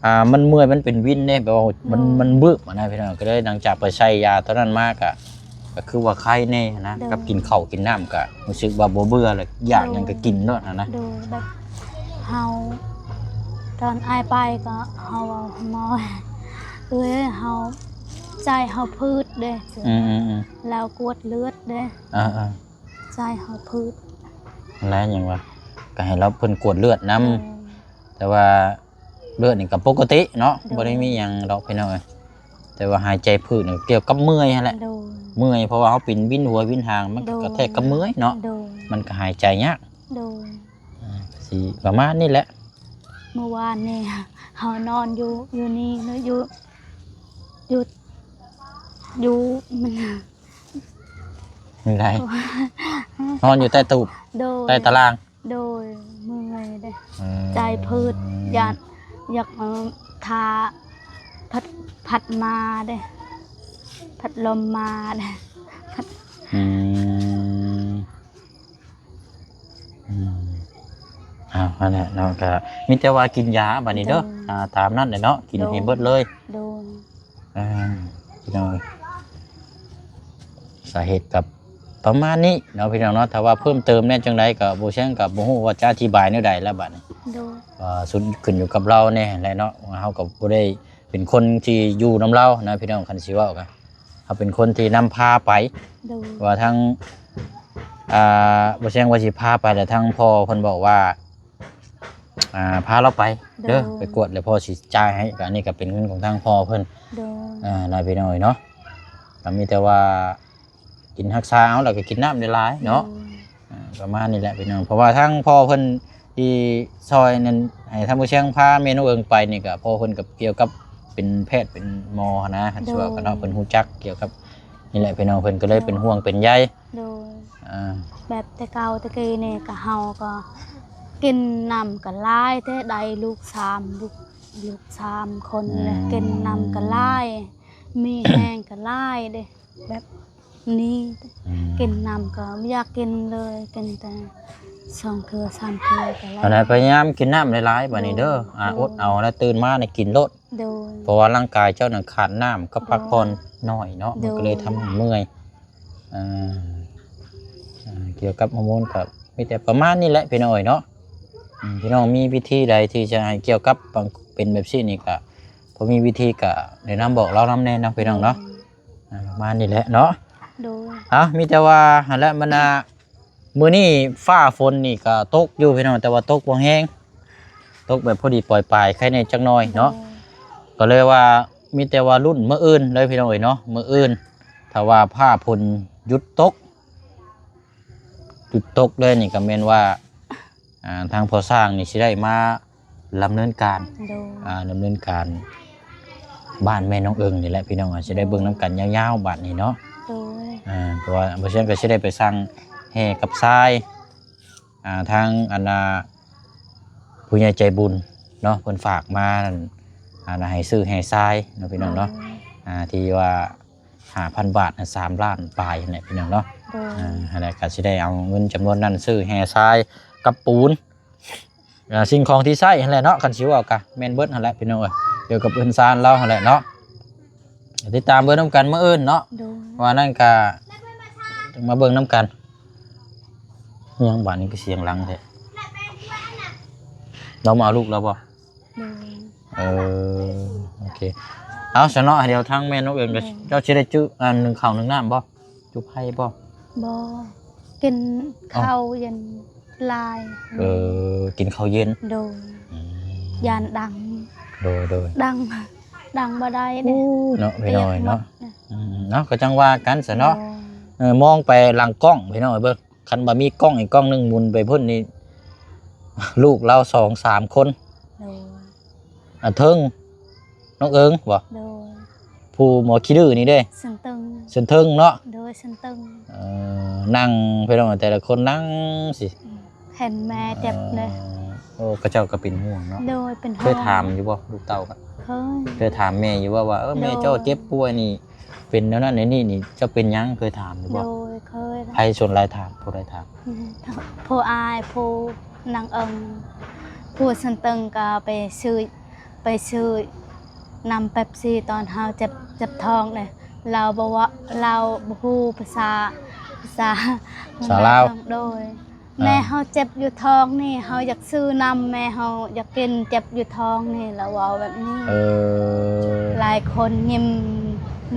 ອ່າ ມັນເມື່ອຍ ມັນເປັນວິນເດ້ ແບບວ່າມັນ ໂດຍ ມັນບຶບຫັ້ນນະພີ່ນ້ອງ ກໍເລີຍຫຼັງຈາກໄປໃສ່ຢາຕອນນັ້ນມາກະ ກໍຄືວ່າໄຄແດ່ຫັ້ນນະ ໂດຍ ກັບກິນເຂົ້າກິນນ້ຳກະຮູ້ສຶກວ່າບໍ່ເບື່ອ ແລ້ວຢາກຫຍັງກໍກິນໂລດຫັ້ນນະ ໂດຍ ແບບເຮົາ ຕອນອ້າຍໄປກໍເຮົາເວົ້າໝໍ ເອີຍ ເຮົາ ໃຈເຮົາພືດເດ້ ອືມໆໆ ແລ້ວກວດເລືອດເດ້ ເອີໆ ໃຈເຮົາພືດ ຫັ້ນແຫຼະ ຫຍັງວ່າ ກໍໃຫ້ລາວ ເພິ່ນກວດເລືອດນຳ ໂດຍ ແຕ່ວ່າເລືອດນີ້ກໍປົກກະຕິເນາະ ໂດຍ ບໍ່ໄດ້ມີຫຍັງດອກພີ່ນ້ອງເອີຍ ແຕ່ວ່າຫາຍໃຈພືດນີ້ກ່ຽວກັບເມື່ອຍຫັ້ນແຫຼະ ໂດຍ ເມື່ອຍ ເພາະວ່າເຮົາເປັນວິນຫົວວິນຫາງ ມັນກໍ ໂດຍ ກະແທກກັບເມື່ອຍເນາະ ໂດຍ ມັນກໍຫາຍໃຈຍາກ ໂດຍ ອ່າ ກໍຊິປະມານນີ້ແຫຼະ ມື້ວານນີ້ເຮົານອນຢູ່ ຢູ່ນີ້ເນາະ ຢູ່ ຢູ່ ຢູ່ ມັນ ຢູ່ໃດ ນອນຢູ່ໃຕ້ຕູບ ໂດຍ ໃຕ້ຕາລ່າງ ໂດຍ ເມື່ອຍເດ້ ອືມ ໃຈພືດ ຢ້ານ ຢາກ ເອີ ຖ້າພັດ ພັດມາເດ້ ພັດລົມມາເດ້ ພັດ ອືມ ອືມ ເອົາ ຫັ້ນແຫຼະເນາະ ກໍມີແຕ່ວ່າກິນຢາບາດນີ້ເດີ ໂດຍ ອ່າ ຕາມນັ້ນແຫຼະເນາະ ກິນ ໂດຍ ໃຫ້ເບິດເລີຍ ໂດຍ ອ່າ ພີ່ນ້ອງ ສາເຫດກັບປະມານນີ້ເນາະ ພີ່ນ້ອງເນາະ ຖ້າວ່າເພີ່ມເຕີມແດ່ຈັ່ງໃດກໍ ບໍ່ແຊງກໍບໍ່ຮູ້ວ່າຈະອະທິບາຍແນວໃດແລ້ວບາດນີ້ ໂດຍ ອ່າ ສຸດຂຶ້ນຢູ່ກັບລາວແດ່ແຫຼະເນາະ ເຮົາກໍບໍ່ໄດ້ເປັນຄົນທີ່ຢູ່ນຳລາວນະ ພີ່ນ້ອງ ຄັນຊິເວົ້າກໍ ເຮົາເປັນຄົນທີ່ນຳພາໄປ ໂດຍ ວ່າທາງ ອ່າ ບໍ່ແຊງວ່າຊິພາໄປ ແລ້ວທາງພໍ່ເພິ່ນບອກວ່າ ອ່າ ພາລາວໄປເດີ ໂດຍ ໄປກວດ ແລ້ວພໍ່ຊິຈ່າຍໃຫ້ ກໍອັນນີ້ກໍເປັນເງິນຂອງທາງພໍ່ເພິ່ນ ໂດຍ ອ່າ ນະພີ່ນ້ອງເນາະ ກໍມີແຕ່ວ່າກິນຮັກສາເອົາ ແລ້ວກໍກິນນ້ຳຫຼາຍໆເນາະ ໂດຍ ອ່າ ປະມານນີ້ແຫຼະພີ່ນ້ອງ ເພາະວ່າທາງພໍ່ເພິ່ນທີ່ຊ່ອຍນັ້ນ ໃຫ້ທາງບໍ່ແຊງພາແມ່ນ້ອງເອີງໄປນີ້ ກໍພໍ່ເພິ່ນກໍກ່ຽວກັບເປັນແພດເປັນໝໍຫັ້ນນະ ໂດຍ ວ່າກັນເນາະ ເພິ່ນຮູ້ຈັກກ່ຽວກັບນີ້ແຫຼະພີ່ນ້ອງ ເພິ່ນກໍເລີຍເປັນ ໂດຍ ຫ່ວງເປັນໃຍ ໂດຍ ອ່າ ແບບແຕ່ເກົ່າແຕ່ກີ້ນີ້ກໍ ເຮົາກໍກິນນ້ຳກໍຫຼາຍແທ້ ໄດ້ລູກສາມ ລູກ ລູກສາມຄົນ ອືມ ແລ້ວກິນນ້ຳກໍຫຼາຍ ມີແຮງກໍຫຼາຍເດ້ ແບບນີ້ ອືມ ກິນນ້ຳກໍບໍ່ຢາກກິນເລີຍ ກິນແຕ່ ສອງເທື່ອສາມເທື່ອກໍແລ້ວ ອັນນັ້ນພະຍາຍາມກິນນ້ຳຫຼາຍໆ ບາດນີ້ເດີ. ໂດຍ ອາ ໂດຍ ອົດເອົາ ແລ້ວຕື່ນມານີ້ກິນໂລດ. ໂດຍ ເພາະວ່າຮ່າງກາຍເຈົ້ານັ້ນຂາດນ້ຳກັບ ໂດຍ ພັກຜ່ອນໜ້ອຍເນາະ ໂດຍ ມັນກໍເລີຍທຳໃຫ້ເມື່ອຍ. ອ່າ ອ່າ ກ່ຽວກັບຮອກໂມນກໍມີແຕ່ປະມານນີ້ແຫຼະພີ່ນ້ອງເອີຍເນາະ. ອືມ ພີ່ນ້ອງມີວິທີໃດທີ່ຈະໃຫ້ກ່ຽວກັບບາງ ເປັນແບບຊີ້ນີ້ ກໍພໍມີວິທີກໍແນະນຳບອກລາວນຳແດ່ເນາະ ພີ່ນ້ອງເນາະ. ໂດຍ ອ່າ ປະມານນີ້ແຫຼະເນາະ. ໂດຍ ເອົ້າ ມີແຕ່ວ່າຫັ້ນແຫຼະ ມັນ ອ່າ ມື້ນີ້ຟ້າຝົນນີ້ກໍຕົກຢູ່ພີ່ນ້ອງ ແຕ່ວ່າຕົກບໍ່ແຮງ ຕົກແບບພໍດີປອຍປາຍ ໄຄແດ່ຈັກໜ້ອຍເນາະ. ໂດຍ ກໍເລີຍວ່າມີແຕ່ວ່າລຸ້ນມື້ອື່ນເລີຍພີ່ນ້ອງເອີຍເນາະ. ມື້ອື່ນຖ້າວ່າຟ້າຝົນຢຸດຕົກ ຢຸດຕົກເລີຍນີ້ ກໍແມ່ນວ່າ ອ່າ ທາງພໍ່ຊ່າງນີ້ຊິໄດ້ມາ ດຳເນີນການ ໂດຍ ອ່າ ດຳເນີນການບ້ານແມ່ນ້ອງເອີງນີ້ແຫຼະພີ່ນ້ອງ ຊິໄດ້ເບິ່ງນຳກັນຍາວໆບາດນີ້ເນາະ. ໂດຍ ອ່າ ເພາະວ່າບໍ່ເຊັ່ນກໍຊິໄດ້ໄປສັ່ງແຮ່ກັບຊາຍ ອ່າ ທາງອັນນ່າ ຜູ້ໃຫຍ່ໃຈບຸນເນາະ ເພິ່ນຝາກມານັ້ນ ອັນນ່າ ໃຫ້ຊື້ແຮ່ຊາຍເນາະ ພີ່ນ້ອງເນາະ. ໂດຍ ອ່າ ທີ່ວ່າ ຫ້າພັນບາດ ສາມລ້ານປາຍຫັ້ນແຫຼະພີ່ນ້ອງເນາະ. ໂດຍ ອ່າ ຫັ້ນແຫຼະ ກໍຊິໄດ້ເອົາເງິນຈຳນວນນັ້ນຊື້ແຮ່ຊາຍກັບປູນ ອ່າ ສິ່ງຂອງທີ່ໃຊ້ຫັ້ນແຫຼະເນາະ. ຄັນຊິເວົ້າກໍແມ່ນເບິດຫັ້ນແຫຼະພີ່ນ້ອງເອີຍ ກ່ຽວກັບເຮືອນຊານລາວຫັ້ນແຫຼະເນາະ. ຕິດຕາມເບິ່ງນຳກັນມື້ອື່ນເນາະ. ໂດຍ ວ່ານັ້ນກໍມາເບິ່ງນຳກັນ. ຫຍັງບາດນີ້ຄືສຽງດັງແທ້? ລາວມາເອົາລູກລາວບໍ່? ໂດຍ ເອີ ໂອເຄ ເອົາຊະເນາະ ດຽວທາງແມ່ນ້ອງເອີງກໍ ໂດຍ ເຈົ້າຊິໄດ້ຈື່ ອັນ ໜຶ້ງເຂົ້າໜຶ້ງນ້ຳບໍ່? ຈຸດໄຟບໍ່? ບໍ່ ກິນ ເອົ້າ ເຂົ້າເຢັນຫຼາຍ. ເອີ ກິນເຂົ້າເຢັນ. ໂດຍ ອືມ ຢ້ານດັງ. ໂດຍ ໂດຍ ດັງ ດັງບໍ່ໄດ້ເດ້. ໂອ້ ເນາະ ພີ່ນ້ອງເນາະ. ອືມ ເນາະ ກໍຈັ່ງວ່າກັນຊະເນາະ. ໂດຍ ເອີ ມອງໄປຫຼັງກ້ອງ ພີ່ນ້ອງເອີຍ ເບິ່ງ ຄັນວ່າມີກ້ອງອີກກ້ອງໜຶ່ງໝູນໄປພຸ້ນນີ້ ລູກລາວສອງສາມຄົນ. ໂດຍ ອັນເທິງນ້ອງເອີງບໍ່? ໂດຍ ຜູ້ໝໍຂີ້ດື້ນີ້ເດ້? ເຊິ່ງເທິງ ເຊິ່ງເທິງເນາະ. ໂດຍ ເຊິ່ງເທິງ. ເອີ ນັ່ງ ພີ່ນ້ອງ ແຕ່ລະຄົນນັ່ງຊິ ເຫັນແມ່ເຈັບເດ້. ເອີ ໂອ້ ເຂົາເຈົ້າກໍເປັນຫ່ວງເນາະ. ໂດຍ ເປັນຫ່ວງ. ເຄີຍຖາມຢູ່ບໍ່ ລູກເຕົ້າກໍ? ເຄີຍ. ເຄີຍຖາມແມ່ຢູ່ບໍ່ວ່າ ເອີ ແມ່ເຈົ້າເຈັບປ່ວຍນີ້ ເປັນແນວນັ້ນແນວນີ້ນີ້ ເຈົ້າເປັນຫຍັງ ເຄີຍຖາມຢູ່ບໍ່? ໂດຍ ເຄີຍ. ໃຜສ່ວນຫຼາຍຖາມ ຜູ້ໃດຖາມ? ຜູ້ອ້າຍ ຜູ້ນາງເອີງ ຜູ້ເຊິ່ງເທິງກໍໄປຊື້ ໄປຊື້ນ້ຳເປັບຊີຕອນເຮົາເຈັບ ເຈັບທ້ອງເດ້. ລາວບໍ່ເວົ້າ ລາວບໍ່ຮູ້ພາສາ ພາສາ ພາສາລາວ. ໂດຍ ອ່າ ແມ່ເຮົາເຈັບຢູ່ທ້ອງນີ້ ເຮົາຢາກຊື້ນ້ຳ ແມ່ເຮົາຢາກກິນ ເຈັບຢູ່ທ້ອງນີ້ ລາວເວົ້າແບບນີ້. ເອີ ຫຼາຍຄົນຍິ້ມ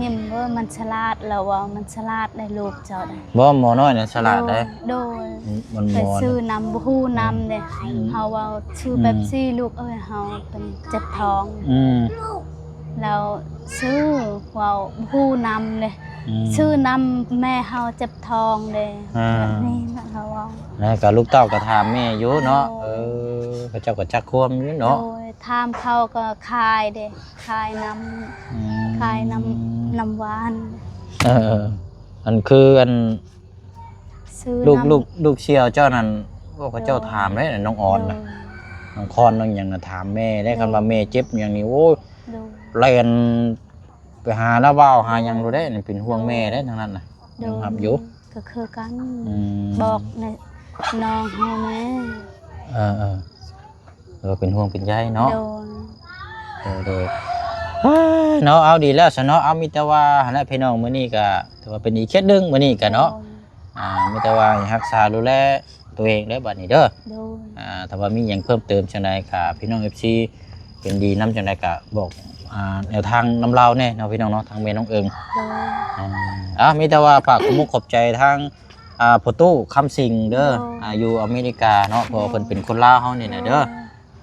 ຍິ້ມ ເອີ ມັນສະຫຼາດ ລາວເວົ້າ ມັນສະຫຼາດໄດ໋ ລູກເຈົ້າໄດ໋. ບໍ່ ໝໍນ້ອຍນັ້ນສະຫຼາດໄດ໋. ໂດຍ ໂດຍ ມັນ ໄປຊື້ນ້ຳ ບໍ່ຮູ້ນ້ຳເດ້. ອືມ ເຮົາເວົ້າ ຊື້ ອືມ ເປັບຊີ ລູກເອີຍ ເຮົາເປັນເຈັບທ້ອງ. ອືມ ແລ້ວຊື້ ເວົ້າບໍ່ຮູ້ນ້ຳເດ້. ອືມ ຊື້ນ້ຳ ແມ່ເຮົາເຈັບທ້ອງເດ້. ອ່າ ແບບນີ້ນະ ລາວເວົ້າ. ແລ້ວກໍລູກເຕົ້າກໍຖາມແມ່ຢູ່ເນາະ. ໂດຍ ເອີ ເຂົາເຈົ້າກໍຈັກຄວາມຢູ່ເນາະ. ໂດຍ ຖາມເຂົາກໍຂາຍເດ້ ຂາຍນ້ຳ. ອືມ ຂາຍນ້ຳ ນ້ຳຫວານ. ເອີ ອັນຄືອັນ ຊື້ ລູກ ນ້ຳ ລູກ ລູກສາວເຈົ້ານັ້ນ ໂອ້ ເຂົາເຈົ້າ ໂດຍ ຖາມເດ້ ນ້ອງອອນນະ. ໂດຍ ນ້ອງຄອນ ນ້ອງຫຍັງນະ ຖາມແມ່ເດ້. ໂດຍ ຄັນວ່າແມ່ເຈັບຫຍັງນີ້ ໂອ້ຍ ໂດຍ ແລ່ນ ໄປຫານ້າບ່າວຫາຫຍັງໂລດເດ້. ນີ້ເປັນຫ່ວງແມ່ເດ້ທັງນັ້ນນະ. ໂດຍ ຍອມຮັບຢູ່ ກໍຄືກັນ. ອືມ ບອກແນ່ ນ້ອງເຮົາແນ່. ເອີໆ ເອີ ເປັນຫ່ວງເປັນໃຍເນາະ. ໂດຍ ໂດຍ ໂດຍ ເນາະ. ເອົາ ດີແລ້ວຊະເນາະ. ເອົາ ມີແຕ່ວ່າຫັ້ນແຫຼະພີ່ນ້ອງ ມື້ນີ້ກໍຖືວ່າເປັນອີກເຄສໜຶ່ງ ມື້ນີ້ກໍເນາະ. ໂດຍ ອ່າ ມີແຕ່ວ່າໃຫ້ຮັກສາດູແລຕົວເອງເດີ ບັດນີ້ເດີ. ໂດຍ ອ່າ ຖ້າວ່າມີຫຍັງເພີ່ມເຕີມຈັ່ງໃດກໍ ພີ່ນ້ອງເອັຟຊີເຫັນດີນຳຈັ່ງໃດກໍບອກ ອ່າ ແນວທາງນຳລາວແດ່ເນາະ ພີ່ນ້ອງເນາະ ທາງແມ່ນ້ອງເອີງ. ໂດຍ ອ່າ ເອົາ ມີແຕ່ວ່າຝາກຂອບມຸກຂອບໃຈທາງ ອ່າ ພໍ່ຕູ້ຄຳສິງເດີ. ໂດຍ ອ່າ ຢູ່ອາເມລິກາເນາະ ເພາະວ່າເພິ່ນເປັນຄົນລາວເຮົານີ້ແຫຼະເດີ. ໂດຍ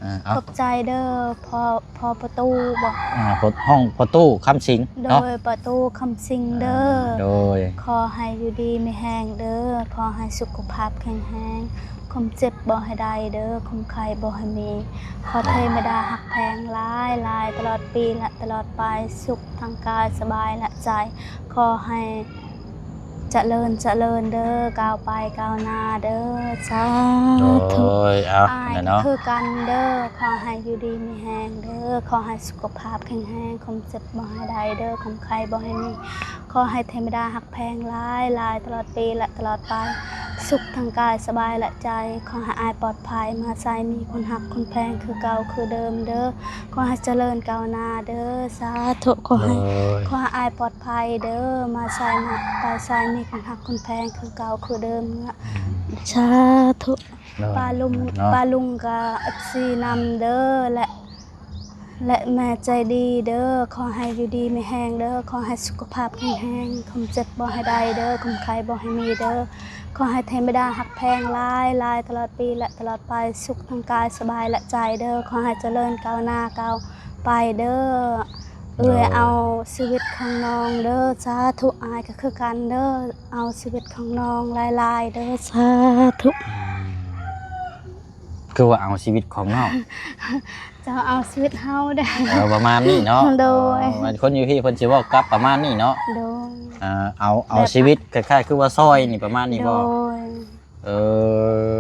ອ່າ ເອົາ ຂອບໃຈເດີ ພໍ່ ພໍ່ພໍ່ຕູ້ບໍ? ອ່າ ພໍ່ ຫ້ອງພໍ່ຕູ້ຄຳສິງເນາະ. ໂດຍ ພໍ່ຕູ້ຄຳສິງເດີ. ອ່າ ໂດຍ ຂໍໃຫ້ຢູ່ດີມີແຮງເດີ ຂໍໃຫ້ສຸຂະພາບແຂງແຮງ ຄວາມເຈັບບໍ່ໃຫ້ໄດ້ເດີ ຄວາມໄຂ້ບໍ່ໃຫ້ມີ ຂໍເທວະດາຮັກແພງຫຼາຍໆ ຕະຫຼອດປີ ແລະ ຕະຫຼອດໄປ ສຸກທັງກາຍ ສະບາຍ ແລະ ໃຈ ຂໍໃຫ້ ຈະເລີນ ຈະເລີນເດີ ກ້າວໄປກ້າວໜ້າເດີ ສາທຸ. ໂດຍ ເອົາ ອ້າຍ ແມ່ນເນາະ ຄືກັນເດີ ຂໍໃຫ້ຢູ່ດີມີແຮງເດີ ຂໍໃຫ້ສຸຂະພາບແຂງແຮງ ຄວາມເຈັບບໍ່ໃຫ້ໄດ້ເດີ ຄວາມໄຂ້ບໍ່ໃຫ້ມີ ຂໍໃຫ້ເທວະດາຮັກແພງຫຼາຍໆ ຕະຫຼອດປີ ແລະ ຕະຫຼອດໄປ ສຸກທັງກາຍສະບາຍ ແລະ ໃຈ. ຂໍໃຫ້ອ້າຍປອດໄພ ມາໃສ່ມີຄົນຮັກຄົນແພງຄືເກົ່າຄືເດີມເດີ. ຂໍໃຫ້ຈະເລີນກ້າວໜ້າເດີ. ສາທຸ. ຂໍໃຫ້ ໂດຍ ຂໍໃຫ້ອ້າຍປອດໄພເດີ. ມາໃສ່ ມາໄປໃສ່ມີຄົນຮັກຄົນແພງຄືເກົ່າຄືເດີມ. ສາທຸ. ໂດຍ ປ້າລຸງ ເນາະ ປ້າລຸງກະເອັບຊີນຳເດີ ແລະ ແລະ ແມ່ໃຈດີເດີ. ຂໍໃຫ້ຢູ່ດີມີແຮງເດີ. ຂໍໃຫ້ສຸຂະພາບແຂງແຮງ. ຄວາມເຈັບບໍ່ໃຫ້ໄດ້ເດີ. ຄວາມໄຂ້ບໍ່ໃຫ້ມີເດີ. ຂໍໃຫ້ເທວະດາຮັກແພງຫຼາຍໆ ຕະຫຼອດປີ ແລະ ຕະຫຼອດໄປ. ສຸກທັງກາຍສະບາຍ ແລະ ໃຈເດີ. ຂໍໃຫ້ຈະເລີນກ້າວໜ້າກ້າວໄປເດີ. ໂດຍ ເອື້ອຍເອົາຊີວິດຂອງນ້ອງເດີ. ສາທຸ. ອ້າຍກະຄືກັນເດີ. ເອົາຊີວິດຂອງນ້ອງຫຼາຍໆເດີ. ສາທຸ. ອືມ ຄືວ່າເອົາຊີວິດຂອງນ້ອງ? ເຈົ້າເອົາຊີວິດເຮົາເດ້. ເອີ ປະມານນີ້ເນາະ. ໂດຍ. ເອີ ຄົນຢູ່ພີ້ເພິ່ນຊິເວົ້າກັບປະມານນີ້ເນາະ. ໂດຍ. ອ່າ ເອົາ ເອົາ ແບບ ຊີວິດຄ້າຍໆຄືວ່າຊ່ອຍນີ້ ປະມານນີ້ບໍ່? ໂດຍ. ເອີ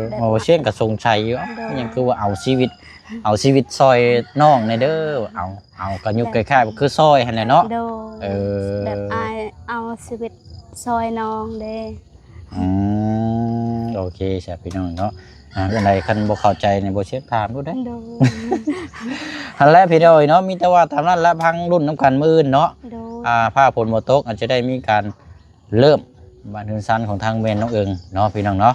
ແບບ ໂອ້ ຊຽງກໍສົງໄສຢູ່ ໂດຍ ຫຍັງຄືວ່າເອົາຊີວິດ ເອົາຊີວິດຊ່ອຍນ້ອງແດ່ເດີ. ເອົາ ເອົາ ກໍຍຸກ ແບບ ຄ້າຍໆຄືຊ່ອຍຫັ້ນແຫຼະເນາະ. ໂດຍ. ເອີ ແບບອ້າຍເອົາຊີວິດຊ່ອຍນ້ອງເດ້. ອືມ ໂອເຄຊະພີ່ນ້ອງເນາະ. ອ່າ ອັນໃດຄັນບໍ່ເຂົ້າໃຈນີ້ ບໍ່ຊຽງຖາມໂລດເດ້. ໂດຍ. ຫັ້ນແຫຼະພີ່ນ້ອງເອີຍເນາະ. ມີແຕ່ວ່າຕາມນັ້ນລະ ພັງລຸ້ນນຳກັນມື້ອື່ນເນາະ. ໂດຍ. ອ່າ ຟ້າຝົນບໍ່ຕົກ ອາດຈະໄດ້ມີການເລີ່ມບ້ານເຮືອນຊານຂອງທາງແມ່ນ້ອງເອີງເນາະ ພີ່ນ້ອງເນາະ.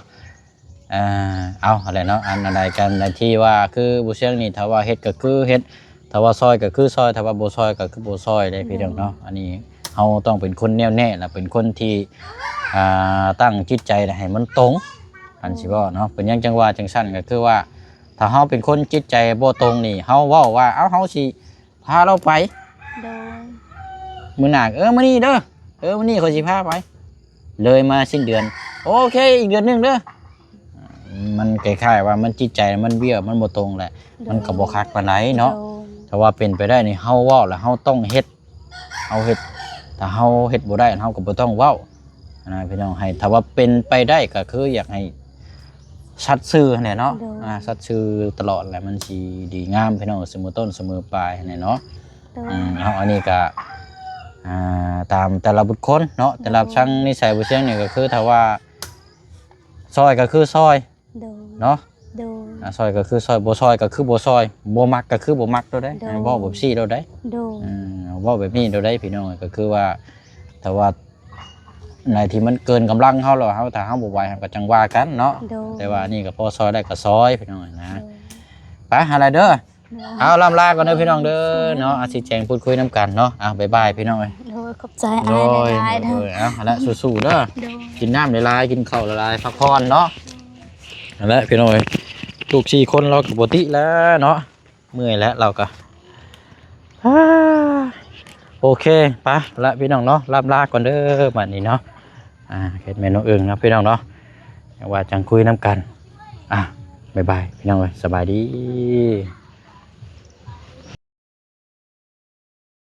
ອ່າ ເອົາຫັ້ນແຫຼະເນາະ. ອັນ ອັນໃດກັນໃດທີ່ວ່າຄືບໍ່ຊຽງນີ້ ຖ້າວ່າເຮັດກໍຄືເຮັດ ຖ້າວ່າຊ່ອຍກໍຄືຊ່ອຍ ຖ້າວ່າບໍ່ຊ່ອຍກໍຄືບໍ່ຊ່ອຍເດ້ ໂດຍ ພີ່ນ້ອງເນາະ. ອັນນີ້ເຮົາຕ້ອງເປັນຄົນແນ່ວແນ່ ແລະ ເປັນຄົນທີ່ ອ່າ ຕັ້ງຈິດໃຈໃຫ້ມັນຕົງ ອັນ ໂດຍ ຊິເວົ້າເນາະ. ເປັນຫຍັງຈັ່ງວ່າຈັ່ງຊັ້ນ ກໍຄືວ່າ ຖ້າເຮົາເປັນຄົນຈິດໃຈບໍ່ຕົງນີ້ ເຮົາເວົ້າວ່າ ເອົາ ເຮົາຊິພາລາວໄປ ໂດຍ ມື້ໜ້າ ເອີ ມື້ນີ້ເດີ ເອີ ມື້ນີ້ຂ້ອຍຊິພາໄປ ເລີຍມາສິ້ນເດືອນ ໂອເຄ ອີກເດືອນໜຶ່ງເດີ. ມັນຄ້າຍໆວ່າມັນຈິດໃຈມັນບ້ຽວ ມັນບໍ່ຕົງແຫຼະ ໂດຍ ມັນກໍບໍ່ຄັກປານໃດເນາະ. ໂດຍ. ຖ້າວ່າເປັນໄປໄດ້ນີ້ ເຮົາເວົ້າແລ້ວເຮົາຕ້ອງເຮັດ ເຮົາເຮັດ ຖ້າເຮົາເຮັດບໍ່ໄດ້ ເຮົາກໍບໍ່ຕ້ອງເວົ້ານະພີ່ນ້ອງ. ໃຫ້ ຖ້າວ່າເປັນໄປໄດ້ກໍຄືຢາກໃຫ້ສັດຊື່ຫັ້ນແຫຼະເນາະ. ໂດຍ. ອ່າ ສັດຊື່ຕະຫຼອດແຫຼະ ມັນຊິດີງາມພີ່ນ້ອງ ສະເໝີຕົ້ນສະເໝີປາຍຫັ້ນແຫຼະເນາະ. ໂດຍ. ອືມ ເອົາ ອັນນີ້ກໍ ອ່າ ຕາມແຕ່ລະບຸກຄົນເນາະ ໂດຍ ແຕ່ລະ ທັງນິໄສບໍ່ຊຽງນີ້ ກໍຄືຖ້າວ່າຊ່ອຍກໍຄືຊ່ອຍ ໂດຍ ເນາະ. ໂດຍ. ອ່າ ຊ່ອຍກໍຄືຊ່ອຍ ບໍ່ຊ່ອຍກໍຄືບໍ່ຊ່ອຍ ບໍ່ມັກກໍຄືບໍ່ມັກໂລດເດ້. ໂດຍ. ເວົ້າແບບຊີ້ໂລດເດ້. ໂດຍ. ເອີ ເວົ້າແບບນີ້ໂລດເດ້ພີ່ນ້ອງ. ກໍຄືວ່າ ຖ້າວ່າໃນທີ່ມັນເກີນກຳລັງເຮົາແລ້ວ ເຮົາ ຖ້າເຮົາບໍ່ໄຫວ ເຮົາກໍຈັ່ງວ່າກັນເນາະ. ໂດຍ. ແຕ່ວ່າອັນນີ້ກໍພໍຊ່ອຍໄດ້ກໍຊ່ອຍພີ່ນ້ອງນະ. ໂດຍ. ໄປ ຫາຫຼາຍເດີ. ໂດຍ. ເອົາ ລ່ຳລາກ່ອນເດີພີ່ນ້ອງເດີເນາະ. ອາ ຊິແຈ້ງພູດຄຸຍນຳກັນເນາະ. ເອົາ ບາຍບາຍພີ່ນ້ອງເອີຍ. ໂດຍ ຂອບໃຈອ້າຍຫຼາຍໆເດີ. ໂດຍ. ເອົາ ຫັ້ນລະ ສູ້ໆເດີ. ໂດຍ. ກິນນ້ຳຫຼາຍໆ ກິນເຂົ້າຫຼາຍໆ ພັກຜ່ອນເນາະ. ຫັ້ນແຫຼະພີ່ນ້ອງເອີຍ ລູກສີ່ຄົນລາວກໍບໍ່ຕິແລ້ວເນາະ ເມື່ອຍແລ້ວລາວກໍ ອາ ໂອເຄ ໄປລະພີ່ນ້ອງເນາະ ລ່ຳລາກ່ອນເດີບາດນີ້ເນາະ. ອ່າ ເຮັດແມ່ນ້ອງເອີງເນາະພີ່ນ້ອງເນາະ ຈັ່ງວ່າຈັ່ງຄຸຍນຳກັນ. ອ່າ ບາຍບາຍພີ່ນ້ອງເອີຍ ສະບາຍດີ.